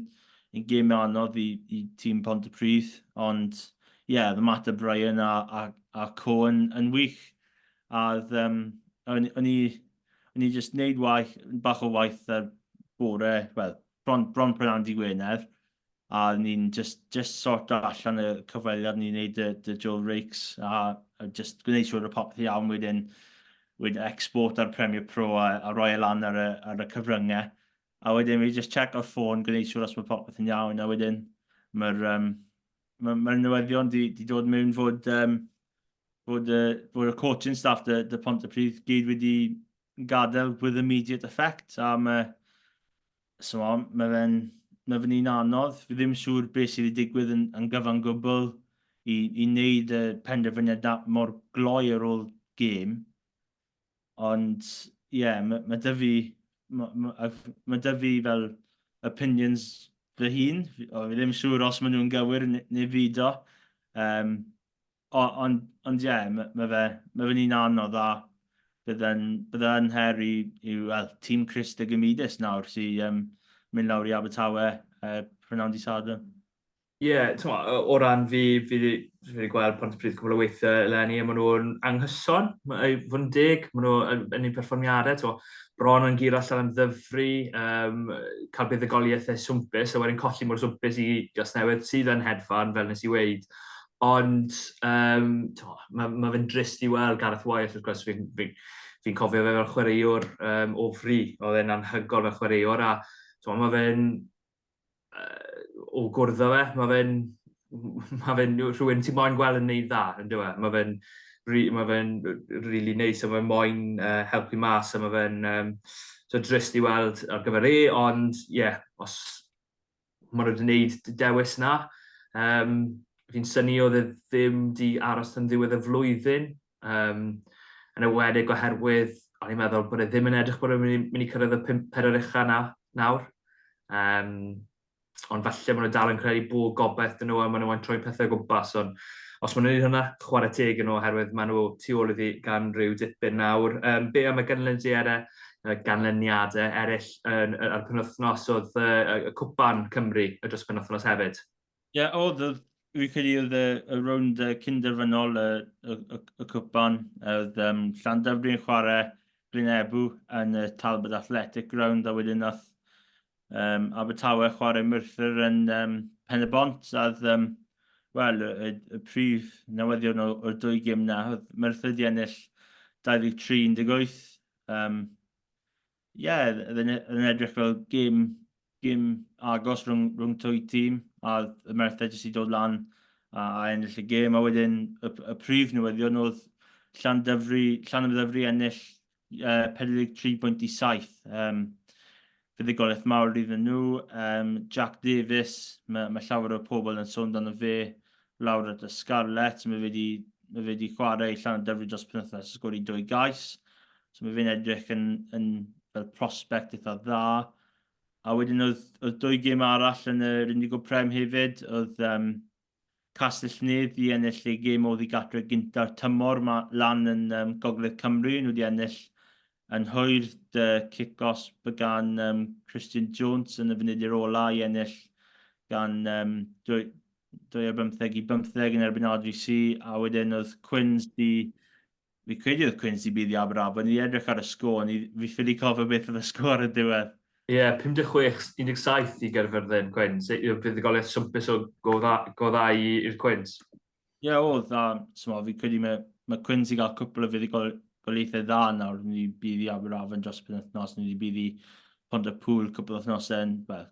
yn gêm anodd i, i tîm Pontypridd, ond ie, yeah, oedd ymateb Brian a, a, a Co yn, yn wych. A oedd, um, o'n, o'n i, o'n i just wneud waith, bach o waith ar bore, wel, bron, bron prynhawn di Gwener, a ni'n just, just sort allan y cyfweliad ni'n neud dy, dy Joel Rakes a, a just gwneud siŵr y popeth iawn wedyn wedyn export ar Premiere Pro a, a roi e lan ar y, ar y cyfryngau. A wedyn fi just check o'r ffôn, gwneud siŵr os mae popeth yn iawn, a wedyn mae'r um, ma, ma newyddion di, di dod mewn fod, um, fod, y, fod y coaching staff dy, dy Pontypridd gyd wedi gadael with immediate effect, a mae So, mae fe'n mae fe'n un anodd. Fi ddim siŵr beth sydd wedi digwydd yn, yn gyfan gwbl i, i wneud y penderfyniad na mor gloi ar ôl gêm. Ond, ie, yeah, mae, mae dy fi, mae, mae, mae dy fi fel opinions fy hun. Fi, o, fi ddim siŵr os maen nhw'n gywir neu, neu fido. Um, O, ond, ond ie, yeah, mae ma fe, ma fe'n un anodd a bydd yn, bydd yn her i, i well, tîm Chris de Gymidis nawr sy'n um, mynd lawr i Abertawe uh, prynawn di Sadwrn. Ie, yeah, o ran fi, fi wedi gweld Pontypridd cwbl o weithiau eleni, a maen nhw'n anghyson, fod yn deg, maen nhw yn, yn eu perfformiadau, t'mo, bron yn guro allan am ddyfru, um, cael buddugoliaethau swmpus, a wedyn colli mor swmpus i Gasnewydd, sydd yn hedfan, fel nes i weud. Ond um, mae ma fe'n drist i weld Gareth Wyatt, wrth gwrs, fi'n fi, fi cofio fe fel chwaraewr um, o fri, oedd e'n anhygoel fel chwaraewr, a mae fe'n, uh, o gwrdd â fe, mae fe'n ma fe'n rhywun ti'n moyn gweld yn neud dda, yn dweud? E? Mae fe'n mae fe'n really neis a mae'n moyn uh, helpu mas a mae fe'n um, so drist i weld ar gyfer e, ond ie, yeah, os maen nhw wedi gwneud dewis na. Um, fi'n syni oedd e ddim di aros tan ddiwedd y flwyddyn, um, yn ewedig oherwydd o'n i'n meddwl bod e ddim yn edrych bod e'n mynd, mynd i cyrraedd y pump pedwar ucha na, nawr. Um, ond falle maen nhw dal yn credu bod gobaith dyn nhw a maen nhw'n troi pethau o gwmpas, ond os maen nhw'n gwneud hwnna, chwarae teg yn nhw oherwydd maen nhw tu ôl iddi gan rhyw dipyn nawr. Um, be am y ganlyniadau, ganlyniadau eraill yn, ar y penwythnos oedd uh, y Cwpan Cymru y dros penwythnos hefyd? Ie, yeah, oedd, oedd fi credu oedd y, y rownd cynderfynol y, y, y, y cwpan. Oedd um, Llandyfri yn chwarae Glynebw yn y Talbot Athletic Ground, a wedyn nath um, Abertawe chwarae Merthyr yn um, Pen y Bont, a oedd, um, wel, y, y, y prif newyddion o'r dwy gêm na, oedd Merthyr di ennill 23-18. Um, Ie, yeah, oedd yn edrych fel gêm, gêm agos rhwng, rhwng twy tîm, a y Merthyr jyst i dod lan a, a ennill y gêm. A wedyn y, y prif newyddion oedd Llandyfri, Llanymddyfri ennill uh, 43.7. Um, fuddugoliaeth mawr iddyn nhw. Um, Jack Davies, mae, mae llawer o pobl yn sôn dan y fe lawr at y Scarlets. Mae fe wedi, mae fe wedi chwarae i Llanymddyfri dros penwythnos, sgori dwy gais. So mae fe'n edrych yn, yn fel prospect eitha dda. A wedyn oedd, oedd dwy gêm arall yn yr Indigo Prem hefyd. Oedd um, Castell Nedd i ennill ei gêm oddi gatre gynta'r tymor ma, lan yn um, Gogledd Cymru. Nhw wedi ennill yn hwyr dy cic-osb gan um, Christian Jones yn y funud i'r ola i ennill gan um, 2 ar 15 i 15 yn erbyn RGC. A wedyn oedd Quins di Fi credu oedd Quins i bydd i Aberafan. Ni edrych ar y sgôr, ni, fi ffili cofio beth oedd y sgôr ar y diwedd. Ie, yeah, 56-17 i Gaerfyrddin, Quins. Yw'r buddugoliaeth swmpus o go dda, go dda i'r Quins. Ie, yeah, oedd. A so, fi credu mae, mae Quins i gael cwpl o fuddugoliaethau dda nawr. Ni bydd i Aberafan dros penwythnos, ni bydd i Pont-y-pŵl cwpl o wythnosau, well,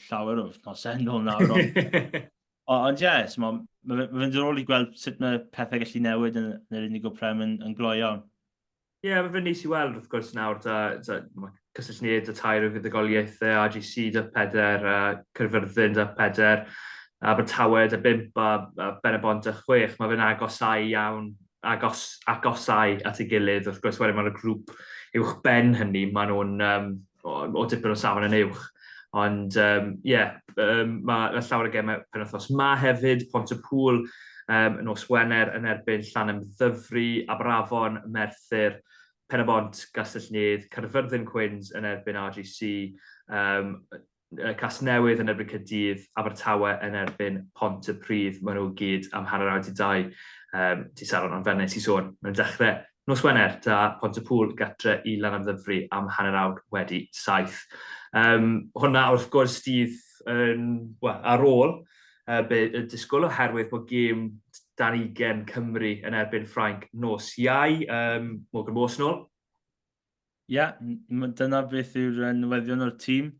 llawer o wythnosau yn ôl nawr. Ond ie, so mae ma, ma fe'n diddorol i gweld sut mae pethau gallu newid yn, yn yr Indigo Prem yn, yn gloi iawn. Ie, yeah, mae fe'n neis i weld, wrth gwrs, nawr, da, da, mae Cysylltu Nid y tair o fuddugoliaethau, RGC da peder, a Caerfyrddin da peder, Abertawe da bump a, a Ben-y-bont da chwech. Mae fe'n agosau iawn, agos, agosau at ei gilydd. Wrth gwrs, wedyn mae'r grŵp uwch ben hynny, maen nhw'n um, o, o dipyn o safon yn uwch. Ond ie, um, yeah, um, mae llawer o gemau penwythnos ma hefyd, Pont-y-pŵl um, nos Wener yn erbyn Llanymddyfri, Aberafon, Merthyr, Pen-y-bont, Castell-nedd, Caerfyrddin Quins yn erbyn RGC, um, Casnewydd yn erbyn Caerdydd, Abertawe yn erbyn Pontypridd. Maen nhw gyd am 1:30 um, ti Saron, ond fel nes i sôn, mae'n dechrau nos Wener da Pontypŵl gatre i Lanymddyfri am 7:30. Um, hwnna wrth gwrs dydd yn, well, ar ôl uh, be, y disgwyl oherwydd bod gêm dan ugen Cymru yn erbyn Ffrainc nos Iau. Um, Morgan Morse nôl. Ie, yeah, dyna beth yw'r newyddion o'r tîm.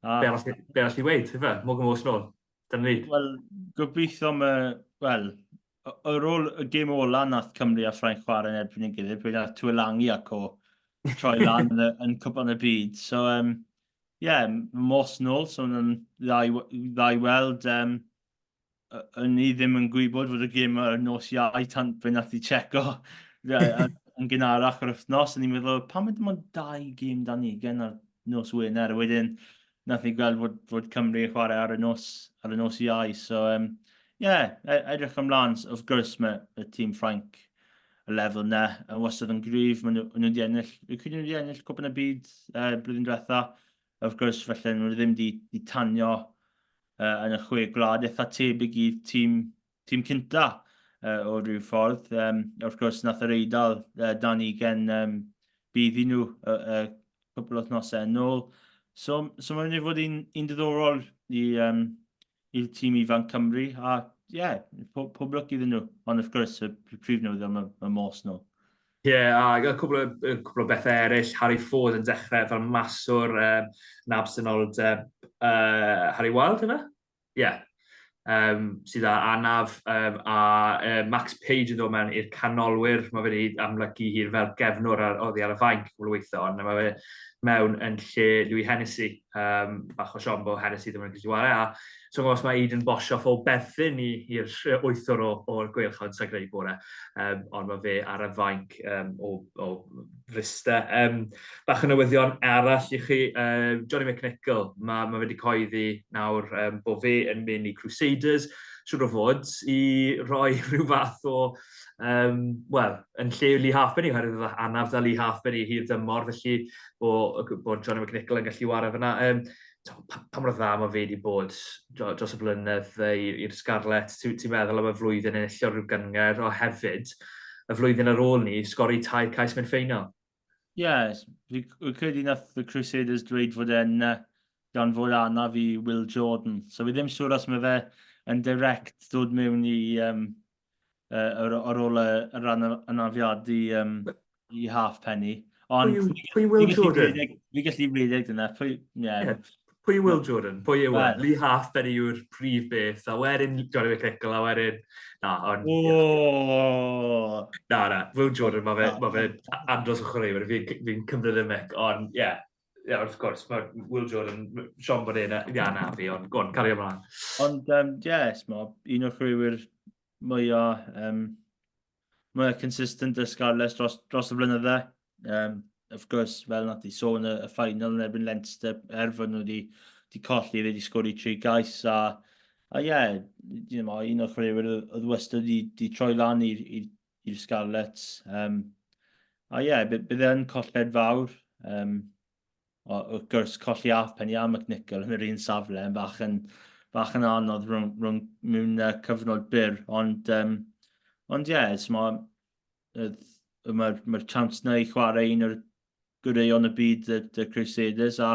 A... Be arall, be arall i weid, ife? Morgan Morse nôl. Dyna ni. Wel, gobeithio mae... Wel, ar ôl y gêm ola nath Cymru a Ffrainc chwarae yn erbyn ei gilydd, pryd nath Tuilagi a co troi lan yn, yn Cwpan y Byd. So, um, yeah, Morse nôl, so yn dda i, dda i weld. Um, o'n i ddim yn gwybod fod y gêm ar nos Iau tan fe nath i checo yn gynharach yr wythnos. O'n i'n meddwl, pam ydym ond dau gêm dan ugen ar nos Wener? A wedyn, nath ni gweld fod, fod Cymru yn chwarae ar y nos, ar y nos Iau. So, um, yeah, e, edrych ymlaen. Wrth gwrs, mae y tîm Ffrainc y lefel na yn wastad yn gryf. Maen nhw, nhw wedi ennill, fi'n credu nhw wedi ennill Cwpan y Byd uh, blwyddyn diwetha. Wrth gwrs, felly nhw ddim wedi, wedi tanio uh, yn y chwe gwlad eitha tebyg i'r tîm, tîm cynta uh, o ryw ffordd. Um, wrth gwrs, nath yr Eidal uh, dan ugen um, bydd i nhw uh, uh, cwpl o wythnosau yn ôl. So, so mae'n mynd i fod un, un diddorol i, um, i'r tîm ifanc Cymru. A ie, yeah, pob, pob lwc iddyn nhw. Ond wrth gwrs, y prif newyddion mae, mae Morse nôl. Ie, yeah, a cwbl o, cwbl o bethau eraill. Harry Ford yn dechrau fel maswr um, yn absenoldeb uh, Harry Wild, yna? Ie. Yeah. Um, sydd â anaf um, a uh, Max Page yn dod mewn i'r canolwyr. Mae fe wedi amlygu hir fel gefnwr ar, oddi ar y fainc cwbl o weithio, ond mae fe mewn yn lle Louis Hennessy. Um, bach o siom bod Hennessy ddim yn gallu chwarae. A so os mae Aiden Boshoff o berthyn i'r wythwr o'r Gweilch, ond sa'n credu bod e. Um, ond mae fe ar y fainc um, o, o Fryste. Um, bach o newyddion arall i chi, uh, Johnny McNichol, mae, mae wedi coeddi nawr um, bod fe yn mynd i Crusaders, siwr o fod, i roi rhyw fath o, um, wel, yn lle Lee Halfpenny, oherwydd oedd anaf da Lee Halfpenny hir dymor, felly bod, bod Johnny McNichol yn gallu wario fyna. Um, pa, pa mor dda mae fe wedi bod dros y blynedd i'r Scarlets, ti'n ti meddwl am y flwyddyn enillodd rhyw gynghrair, o hefyd, y flwyddyn ar ôl ni, sgori tair cais mewn ffeinal. Ie, yes, fi credu nath y Crusaders dweud fod e'n gan fod anaf i Will Jordan. So fi ddim siŵr os mae fe yn direct dod mewn i um, ar, ar ôl y, y rhan anafiad i, um, i Halfpenny. Ond pwy, pwy Will Jordan? Redeg, fi gallu redeg dyna. Pwy, yeah. yeah. Pwy Will Jordan? Pwy yw e? Lee Halfpenny yw'r prif beth, a wedyn Johnny McNichol, a wedyn... Na, ond... Oh! Na, na, Will Jordan, mae fe, ma fe andros o chwaraewyr, fi'n fi cymryd y mic, ond ie, yeah, yeah, wrth gwrs, mae Will Jordan, Sean bod e'n i anafu, ond go on, cario ymlaen. Ond, um, yes, mae un o'r chwaraewyr mwyaf, um, mwyaf consistent y Scarlets dros, dros y flynydde. Um, of course, fel nath i sôn y, y final yn erbyn Leinster, er fod nhw wedi, wedi colli, wedi sgori tri gais, a a ie, yeah, you know, un o'r chwaraewyr oedd wastad wedi, wedi troi lan i'r Scarlets. Um, a ie, yeah, bydd e'n colled fawr. Um, o, wrth gwrs, colli Halfpenny a McNichol yn yr un safle yn bach yn, bach yn anodd rhwng, rhwng mewn uh, cyfnod byr, ond um, ond ie, yeah, mae'r ma chance na i chwarae un o'r gwreion y byd, y, y Crusaders, a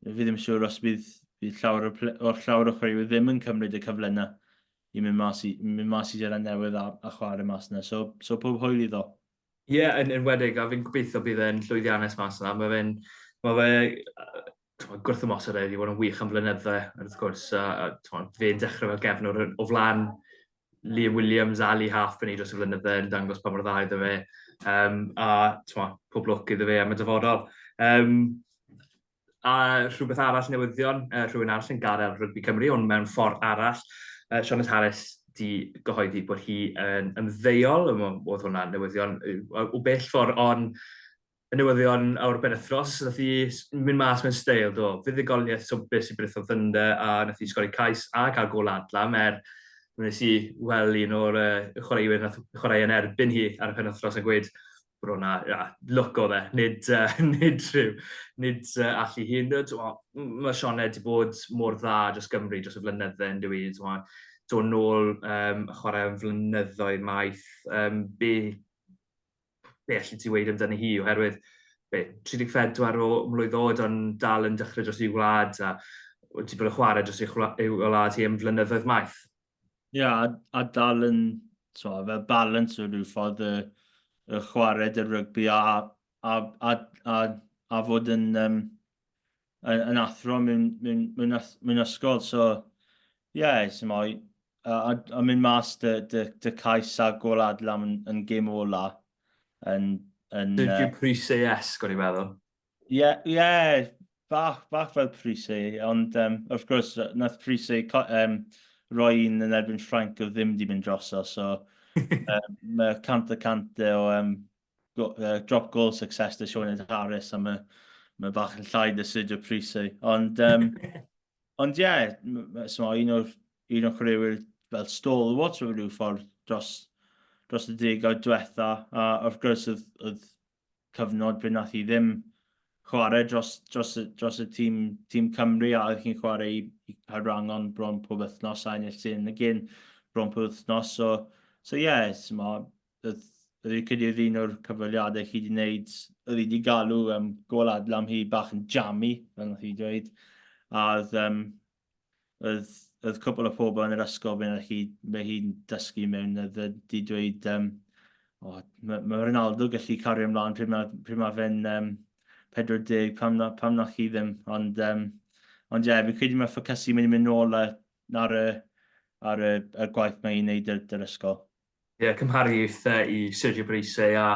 fi ddim yn siŵr os bydd, bydd llawer o, o'r llawer o chwaraewyr ddim yn cymryd y cyfle yna i mynd mas i, mynd mas i Seland Newydd a, a chwarae mas yna. So, so pob hwyl iddo. Ie, yeah, yn enwedig, a fi'n gobeithio bydd e'n llwyddiannus mas yna. Mae fe'n, mae fe, gwrth ymosod e wedi bod yn wych am flynydde, wrth gwrs, a, a fe'n dechrau fel gefnwr o flaen Liam Williams a Lee Halfpenny dros y flynydde yn dangos pa mor dda iddo fe. Um, a twa, pob lwc iddo fe am y dyfodol. Um, A rhywbeth arall newyddion, uh, rhywun arall yn gadael Rygbi Cymru, ond mewn ffordd arall, uh, Sioned Harris di gyhoeddi bod hi yn ymddeol, oedd hwnna newyddion o bell ffordd, ond y newyddion o'r benwythnos, nath hi mynd mas mewn steil, do, fuddugoliaeth swmpus i Brython Thunder, a nath hi sgori cais a cael gol adlam, er wnes i weld un o'r uh, chwaraewyr nath chwarae yn erbyn hi ar y penwythnos yn gweud, bod hwnna, ia, lwc oedd e, nid, uh, nid rhyw, nid uh, allu hi. Mae Sioned wedi bod mor dda dros Gymru dros y flynydde yn dwi, dod nôl um, chwarae am flynyddoedd maith, um, be, be allu ti weud amdani hi, oherwydd be, 34 o mlwydd oed ond dal yn dechrau dros ei wlad a wedi bod yn chwarae dros ei wlad hi am flynyddoedd maith. Ie, yeah, a, a dal yn, so, fel balance o rhyw ffordd y, y chwarae dy rygbi a, a, a, a, a fod yn, um, yn, yn athro mewn, mewn, mewn, mewn ysgol. So, ie, yeah, so a, a, a mynd mas dy, dy, dy cais a gol adlam yn, yn gêm ola. Yn, yn, Sergio uh, Prise-esque, o'n i'n meddwl. Ie, ie, bach, bach fel Prise, ond um, wrth gwrs, nath Prise um, roi un yn erbyn Ffrainc oedd ddim wedi mynd droso, so um, mae cant y cant o um, go, uh, drop goal success dy Sioned Harris, a mae, mae bach yn llai dy Sergio Prise. Ond, um, ond ie, yeah, so, un o'r, un o'r chwaraewyr fel stalwart o ryw ffordd dros, dros y degawd diwetha, a wrth gwrs oedd, oedd cyfnod pryd nath hi ddim chwarae dros, dros, dros y tîm, tîm Cymru a oedd hi'n chwarae i, i Caerwrangon bron pob wythnos a ennill sy'n again bron pob wythnos. So, so yeah, so ma, oedd, oedd hi'n credu oedd un o'r cyfweliadau chi wedi wneud, oedd hi wedi galw um, gol adlam hi bach yn jammy, fel nath hi dweud. A oedd, um, oedd, oedd cwpl o pobl yn yr ysgol fe hi, mae hi'n dysgu mewn, oedd wedi dweud, um, oh, mae, mae Ronaldo gallu cario ymlaen pryd mae, pryd mae fe'n um, 40, pam na, pam na chi ddim. Ond, um, ond ie, yeah, fi'n credu mae ffocysu mynd i mynd nôl ar, ar, y, ar y, y gwaith mae hi'n neud yr, yr ysgol. Ie, cymhariaethau i Sergio Parisse a,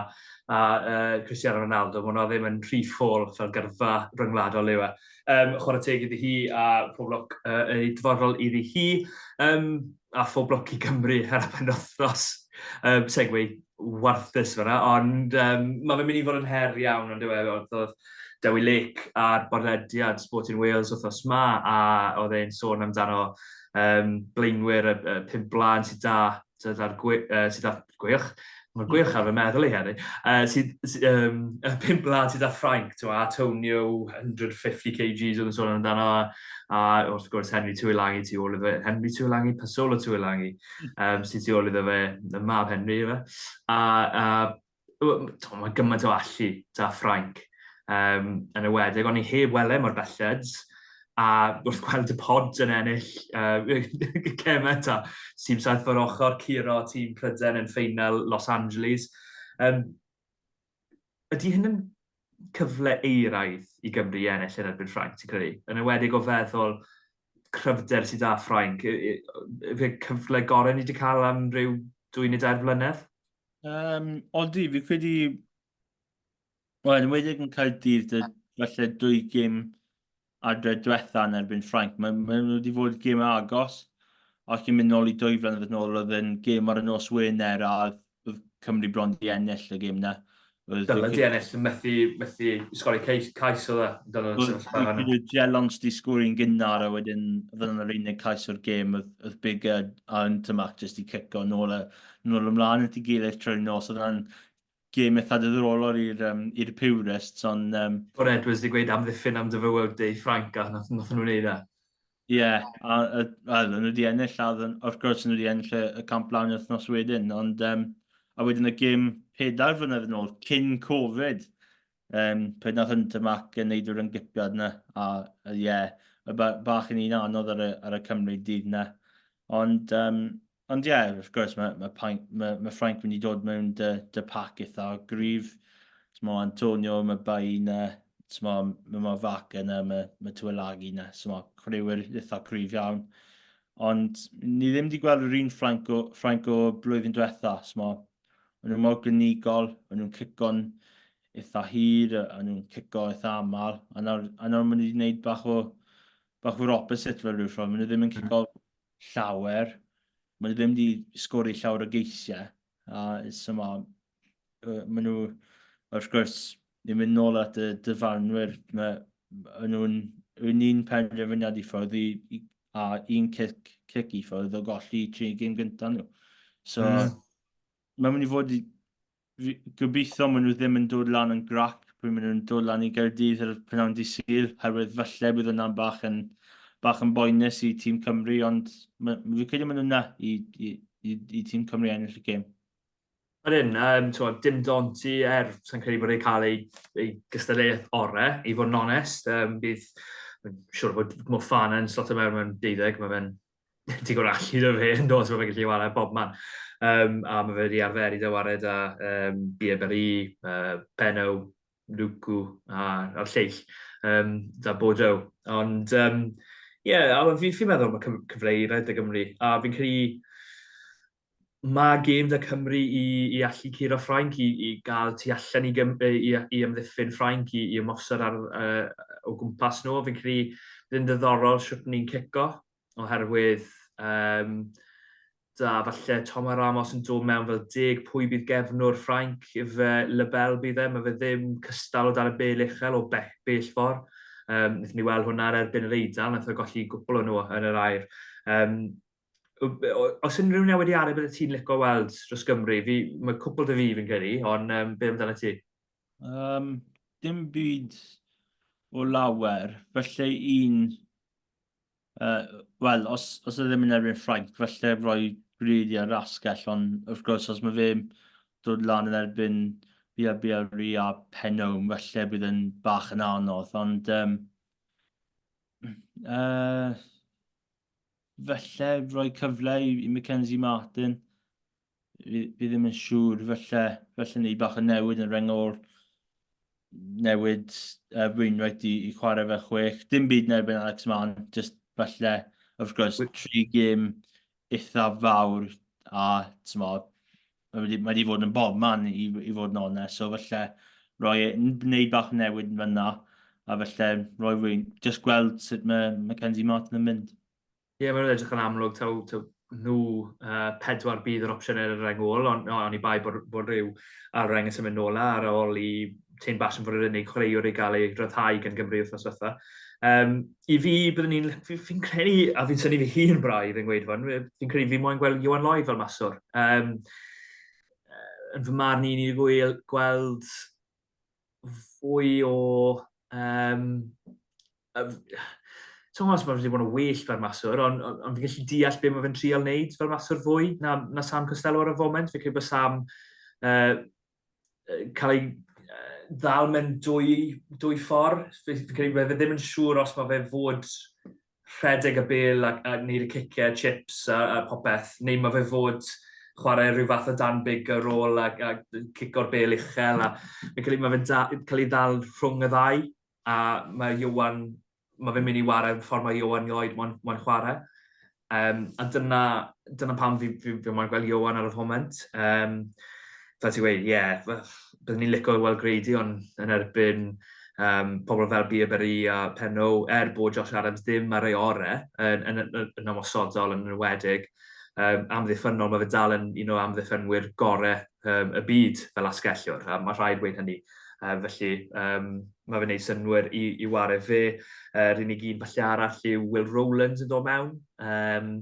a uh, Cristiano Ronaldo, mae hwnna ddim yn rhy ffôl fel gyrfa ryngwladol yw e. Um, chwarae teg iddi hi a pob lwc uh, ei dyfodol iddi hi. Um, a phob lwc i Gymru ar y penwythnos. Um, segway warthus fyna, ond um, mae fe'n mynd i fod yn her iawn, ond yw e, oedd, oedd Dewi Lake ar bodlediad Sporting Wales wythnos ma, a oedd e'n sôn amdano um, blaenwyr y, y pum blaen sydd da sydd ar gwe, uh, sydd ar gweilch, mae'r gweilch ar fy meddwl i heddi, uh, sydd, um, y pum blaen sydd ar Ffrainc, ti'n Antonio 150 kgs oedd yn sôn amdano, a, a wrth gwrs Henry Tuilangi tu ôl iddo fe, Henry Tuilangi, Pasolo Tuilangi, um, sydd tu ôl iddo fe, y mab Henry, efe. A, a Mae gymaint o allu da Ffrainc um, yn ewedig, ond ni heb wele mor belled, a wrth gweld y pod yn ennill cemet a tîm saith o'r ochr, curo tîm Pryden yn ffeinal Los Angeles. Um, ydy hyn yn cyfle eiraidd i Gymru i ennill yn erbyn Ffrainc, ti'n credu? Yn enwedig o feddwl cryfder sydd â Ffrainc, fe cyfle gorau ni wedi cael am ryw dwy neu dair flynedd? Um, odi, fi credu... Wel, yn enwedig yn Caerdydd, dy, falle dwy gêm adre diwetha yn erbyn Ffrainc. Mae, mae nhw wedi fod gêm agos, a chi'n mynd nôl i dwy flynedd yn ôl, oedd yn gêm ar y nos Wener a oedd Cymru bron di ennill y gêm na. Dyle di ennill, methu, methu sgori cais, cais oedd e. Oedd Jelons di sgori'n gynnar a wedyn oedd yna'r unig cais o'r gêm, oedd, oedd Bigger a Ntamack jyst i cico nôl, nôl ymlaen at ei gilydd trwy'r nos. Oedd yna'n gêm eitha diddorol i'r um, i'r purists, ond... Um, Bod Edwards di gweud amddiffyn am dy fywyd di Ffrainc a nath, nath nhw'n neud e. Ie, yeah, a, a, a nhw wedi ennill, a wrth gwrs nhw wedi ennill y, y camp lawn wythnos wedyn, ond um, a wedyn y gêm pedair flynedd yn ôl, cyn Covid, um, pryd nath Hunter Mack yn neud yr ymgypiad yna, a ie, yeah, bach yn un anodd ar y, ar y Cymru dydd yna. Ond, um, Ond ie, yeah, wrth gwrs, mae, mae, mae, mae, mae Ffrainc mynd i dod mewn dy, dy pac eitha gryf. Mae Antonio, mae Baina, mae, mae, mae Vaca yna, mae, mae Tuilagi yna. So mae chwaraewyr eitha cryf iawn. Ond ni ddim wedi gweld yr un Ffrainc o, Ffrainc o blwyddyn diwetha. So mae, maen nhw mor glinigol, maen nhw'n cico'n eitha hir, a nhw'n cico eitha aml. A nawr, a nawr maen nhw wedi gwneud bach o, bach o'r opposite fel rhyw ffordd. Maen nhw ddim yn cico llawer. Maen nhw ddim wedi sgori llawer o geisiau. A so ma, maen nhw, wrth gwrs, ni'n mynd nôl at y dyfarnwyr. Mae, maen nhw'n un un penderfyniad i ffwrdd i, i, a un cic, cic i ffwrdd o golli tri gêm gyntaf nhw. So, mm. mae'n mynd i fod i, Gobeithio maen nhw ddim yn dod lan yn grac pryd maen nhw'n dod lan i Gaerdydd ar y prynhawn dydd Sul, herwydd falle bydd hwnna'n bach yn, bach yn boenus i tîm Cymru, ond fi'n credu maen nhw 'na i, i, i, i tîm Cymru ennill y gêm. Ydyn, um, twa, dim Donty, er sa'n credu bod e'n cael ei, ei gystadleuaeth orau, i fod yn onest. Um, bydd, siwr bod Mofana yn slotio mewn mewn deuddeg, mae fe'n digon allu da fe yn dos, mae fe'n gallu chwarae bob man. Um, a mae fe wedi arfer i dyware da um, Biaberi, Benno, Luku a'r lleill um, da Bordeaux. Ond, um, ie, yeah, a fi'n fi meddwl mae cyfle i redeg Gymru. A fi'n credu mae gêm da Cymru i, i allu curo Ffrainc, i, i gael tu allan i, Gym, i, i amddiffyn Ffrainc, i, i ymosod ar, uh, o gwmpas nhw. Fi'n credu bydd yn ddiddorol sut ni'n cico, oherwydd um, da falle Thomas Ramos yn dod mewn fel deg pwy bydd gefnwr Ffrainc, ife Lebel bydd e, mae fe ddim cystal o dan y bel uchel o be bell ffordd. Um, wnaethon ni weld hwnna ar erbyn yr Eidal, wnaeth o golli gwpl o nhw yn yr air. Um, Os unrhyw newidiadau bydde ti'n licio weld dros Gymru? Fi, mae cwpl dy fi fi'n credu, ond um, be amdano ti? Um, dim byd o lawer. Felly un... Uh, Wel, os, os e ddim yn erbyn Ffrainc, felly rhoi Greedy ar asgell, ond wrth gwrs, os mae fe'n dod lan yn erbyn Biabiri a Penome, felly bydd yn bach yn anodd, ond um, uh, Falle rhoi cyfle i, i Mackenzie Martin. Fi, fi ddim yn siŵr. Falle, falle ni bach o newid yn rengol. Newid uh, Wainwright i, i chwarae fe chwech. Dim byd yn erbyn Alex Mann. Just falle, wrth gwrs, tri gêm eitha fawr a mo, mae wedi, mae wedi fod yn bob man i, i fod yn onest, so falle roi, wneud bach o newid yn fyna, a falle roi rwy'n, just gweld sut mae Mackenzie Martin yn mynd. Ie, yeah, mae'n edrych yn amlwg taw, taw nhw uh, pedwar bydd yr opsiwn ar y reng ôl, ond no, oni bai bod, bod rhyw ar reng yn symud nôl ar ôl i Tane Basham fod yr unig chwaraewr i gael ei ryddhau gan Gymru wythnos diwetha. Um, I fi, byddwn ni'n, fi'n fi credu, a fi'n synnu fi hun braidd yn gweud hwn, fi'n credu fi moyn gweld Iwan Lloyd fel maswr. Um, yn fy marn i, ni wedi gweld fwy o... Um, Ti'n gwybod os mae wedi bod yn well fel maswr, ond on, on fi'n gallu deall beth mae fe'n trial wneud fel maswr fwy na, na Sam Costello ar y foment. Fi'n credu bod Sam uh, cael ei ddal mewn dwy, dwy ffordd. Fi'n credu fe ddim yn siŵr os mae fe fod rhedeg y bel a, a wneud y ciciau, chips a, a popeth, neu mae fe fod chwarae rhyw fath o Dan Bigger rôl a, a cico'r bel uchel. A, fi'n credu mae fe'n cael ei ddal rhwng y ddau, a mae Iwan, mae fe'n mynd i warae ffordd mae Iwan Lloyd moyn, moyn chwarae. Um, a dyna, dyna pam fi, fi, fi moyn gweld Iwan ar y foment. Um, fel ti'n gweud, ie, yeah, byddwn ni'n licio weld Grady ond yn erbyn um, pobl fel Biaberry a Penno, er bod Josh Adams ddim ar ei orau yn, yn, yn, yn ymosodol yn enwedig, um, amddiffynnol, mae fe dal yn un o amddiffynwyr gorau um, y byd fel asgellwr, a mae rhaid gweud hynny. Um, felly, um, mae fe'n gwneud synnwyr i, i ware fe. Yr uh, unig un falle arall yw Will Rowlands yn dod mewn. Um,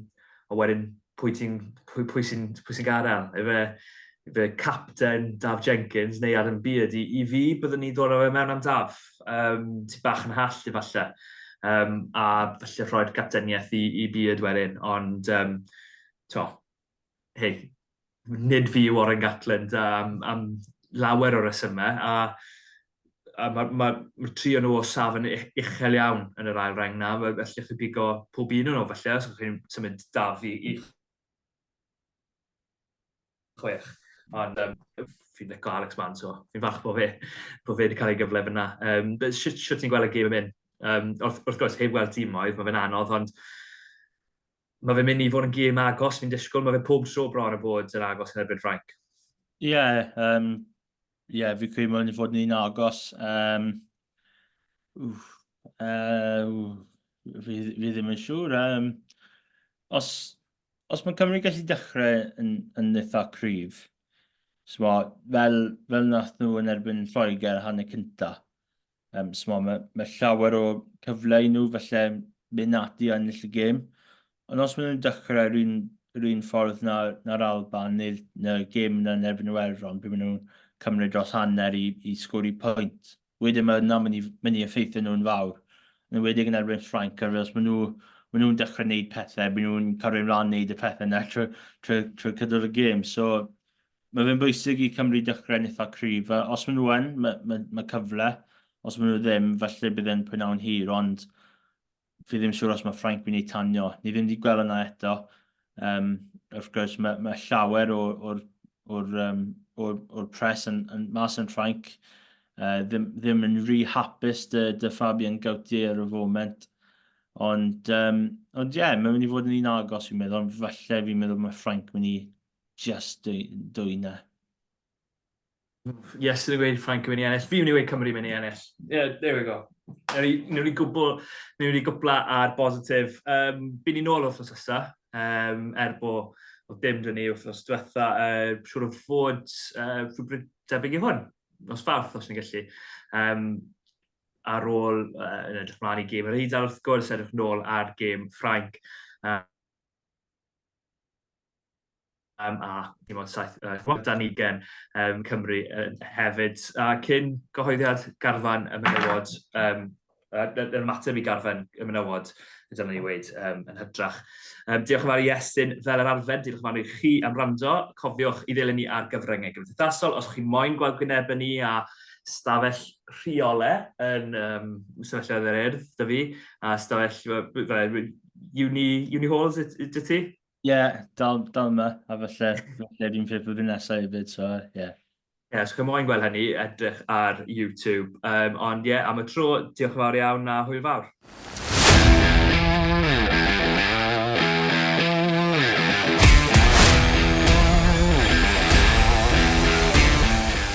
a wedyn, pwy, ti'n, pwy, pwy sy'n pwy sy gadael? Efe, efe capten Daf Jenkins neu Adam Beard. I, i fi, byddwn ni'n dod â fe mewn am Daf. Um, ti bach yn hall efallai. Um, a falle rhoi'r capteniaeth i, i Beard wedyn. Ond, um, to, hei, nid fi yw Warren Gatland am, am lawer o resymau, a, a mae'r ma, ma, ma tri o'n nhw o safon uchel iawn yn yr ail reng na, felly chi bigo pob un o'n nhw, felly, os ydych chi'n symud Daf i, i chwech. Ond um, fi'n licio Alex Mann, so fi'n falch bod fe, bod fe wedi cael ei gyfle fyna. Um, shwt, shwt ti'n gweld y gêm yn mynd? Um, wrth, wrth gwrs, heb weld tîmoedd, mae fe'n anodd, ond mae fe'n mynd i fod yn gêm agos, fi'n disgwyl, mae fe pob tro bron o bod yn agos yn erbyn Ffrainc. Ie, yeah, um, yeah, fi credu mae'n fod yn un agos. Um, wff, uh, fi, fi ddim yn siŵr. Um, os, os mae Cymru gallu dechrau yn, yn eitha cryf, so, fel, fel nath nhw yn erbyn Lloegr hanner cynta, Um, so mae, mae llawer o cyfle i nhw felly mynd ati a ennill y gêm. Ond os maen nhw'n dechrau yr un, yr un ffordd na'r na Alban neu'r na gêm yna yn erbyn Iwerddon, pryd maen nhw'n cymryd dros hanner i, i sgori pwynt. Wedyn mae yna mynd i, mynd i effeithio nhw'n fawr. Yn enwedig yn erbyn Ffrainc, os maen nhw, maen nhw'n dechrau gwneud pethau, maen nhw'n cario ymlaen wneud y pethau yna trwy, trwy, trwy cydol y gêm. So, Mae fe'n bwysig i Cymru dechrau'n eitha cryf. A os maen nhw yn, mae, mae, mae cyfle. Os maen nhw ddim, falle bydd e'n prynawn hir, ond fi ddim siŵr os mae Ffrainc mynd i tanio. Ni ddim wedi gweld yna eto. Um, wrth gwrs, mae, mae llawer o'r, or, or, um, or, or press yn, yn, mas yn Ffrainc uh, ddim, ddim yn rhy hapus dy, dy Fabien Gautier ar y foment. Ond, um, ond ie, yeah, mae'n mynd i fod yn un agos fi'n meddwl, ond falle fi'n meddwl mae Ffrainc mynd i just dwy na. Yes, yn gweud Ffrainc yn mynd i ennill. Fi'n mynd i weud Cymru mynd i ennill. Yeah, there we go. Newn ni gwbl, newn ni gwpla ar bositif. Um, Byn ni nôl wythnos nesa, um, er bo oedd dim dyn ni wythnos diwetha, uh, siŵr o fod uh, rhywbryd debyg i hwn, nos Fawrth os ni'n gallu. Um, ar ôl, uh, yn edrych mlaen i gêm yr Eidal wrth gwrs, edrych nôl ar gêm Ffrainc. Uh, um, a dim ond 7, uh, dan ugen um, Cymru uh, hefyd. A cyn gyhoeddiad garfan y menywod, um, yn ymateb i garfan y menywod, dyna ni weid, um, yn hytrach. Um, diolch yn fawr i Iestyn fel yr arfer, diolch yn fawr i chi am rando. Cofiwch i ddilyn ni ar gyfryngau gymdeithasol os chi moyn gweld gwynebau ni a stafell rheole yn um, sefyllfa yr Urdd, dy fi, a stafell uni, uni halls, dy ti? Ie, yeah, dal, dal yma, a falle, falle fi'n ffit blwyddyn nesaf hefyd, so ie. Yeah. Ie, yeah, os chi'n moyn gweld hynny, edrych ar YouTube. Um, ond ie, yeah, am y tro, diolch yn fawr iawn a hwyl fawr.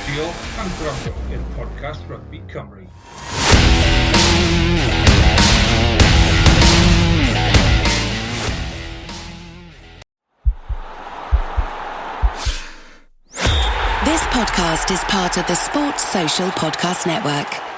Diolch am gwrando i'r podcast Rugby Cymru. This podcast is part of the Sports Social Podcast Network.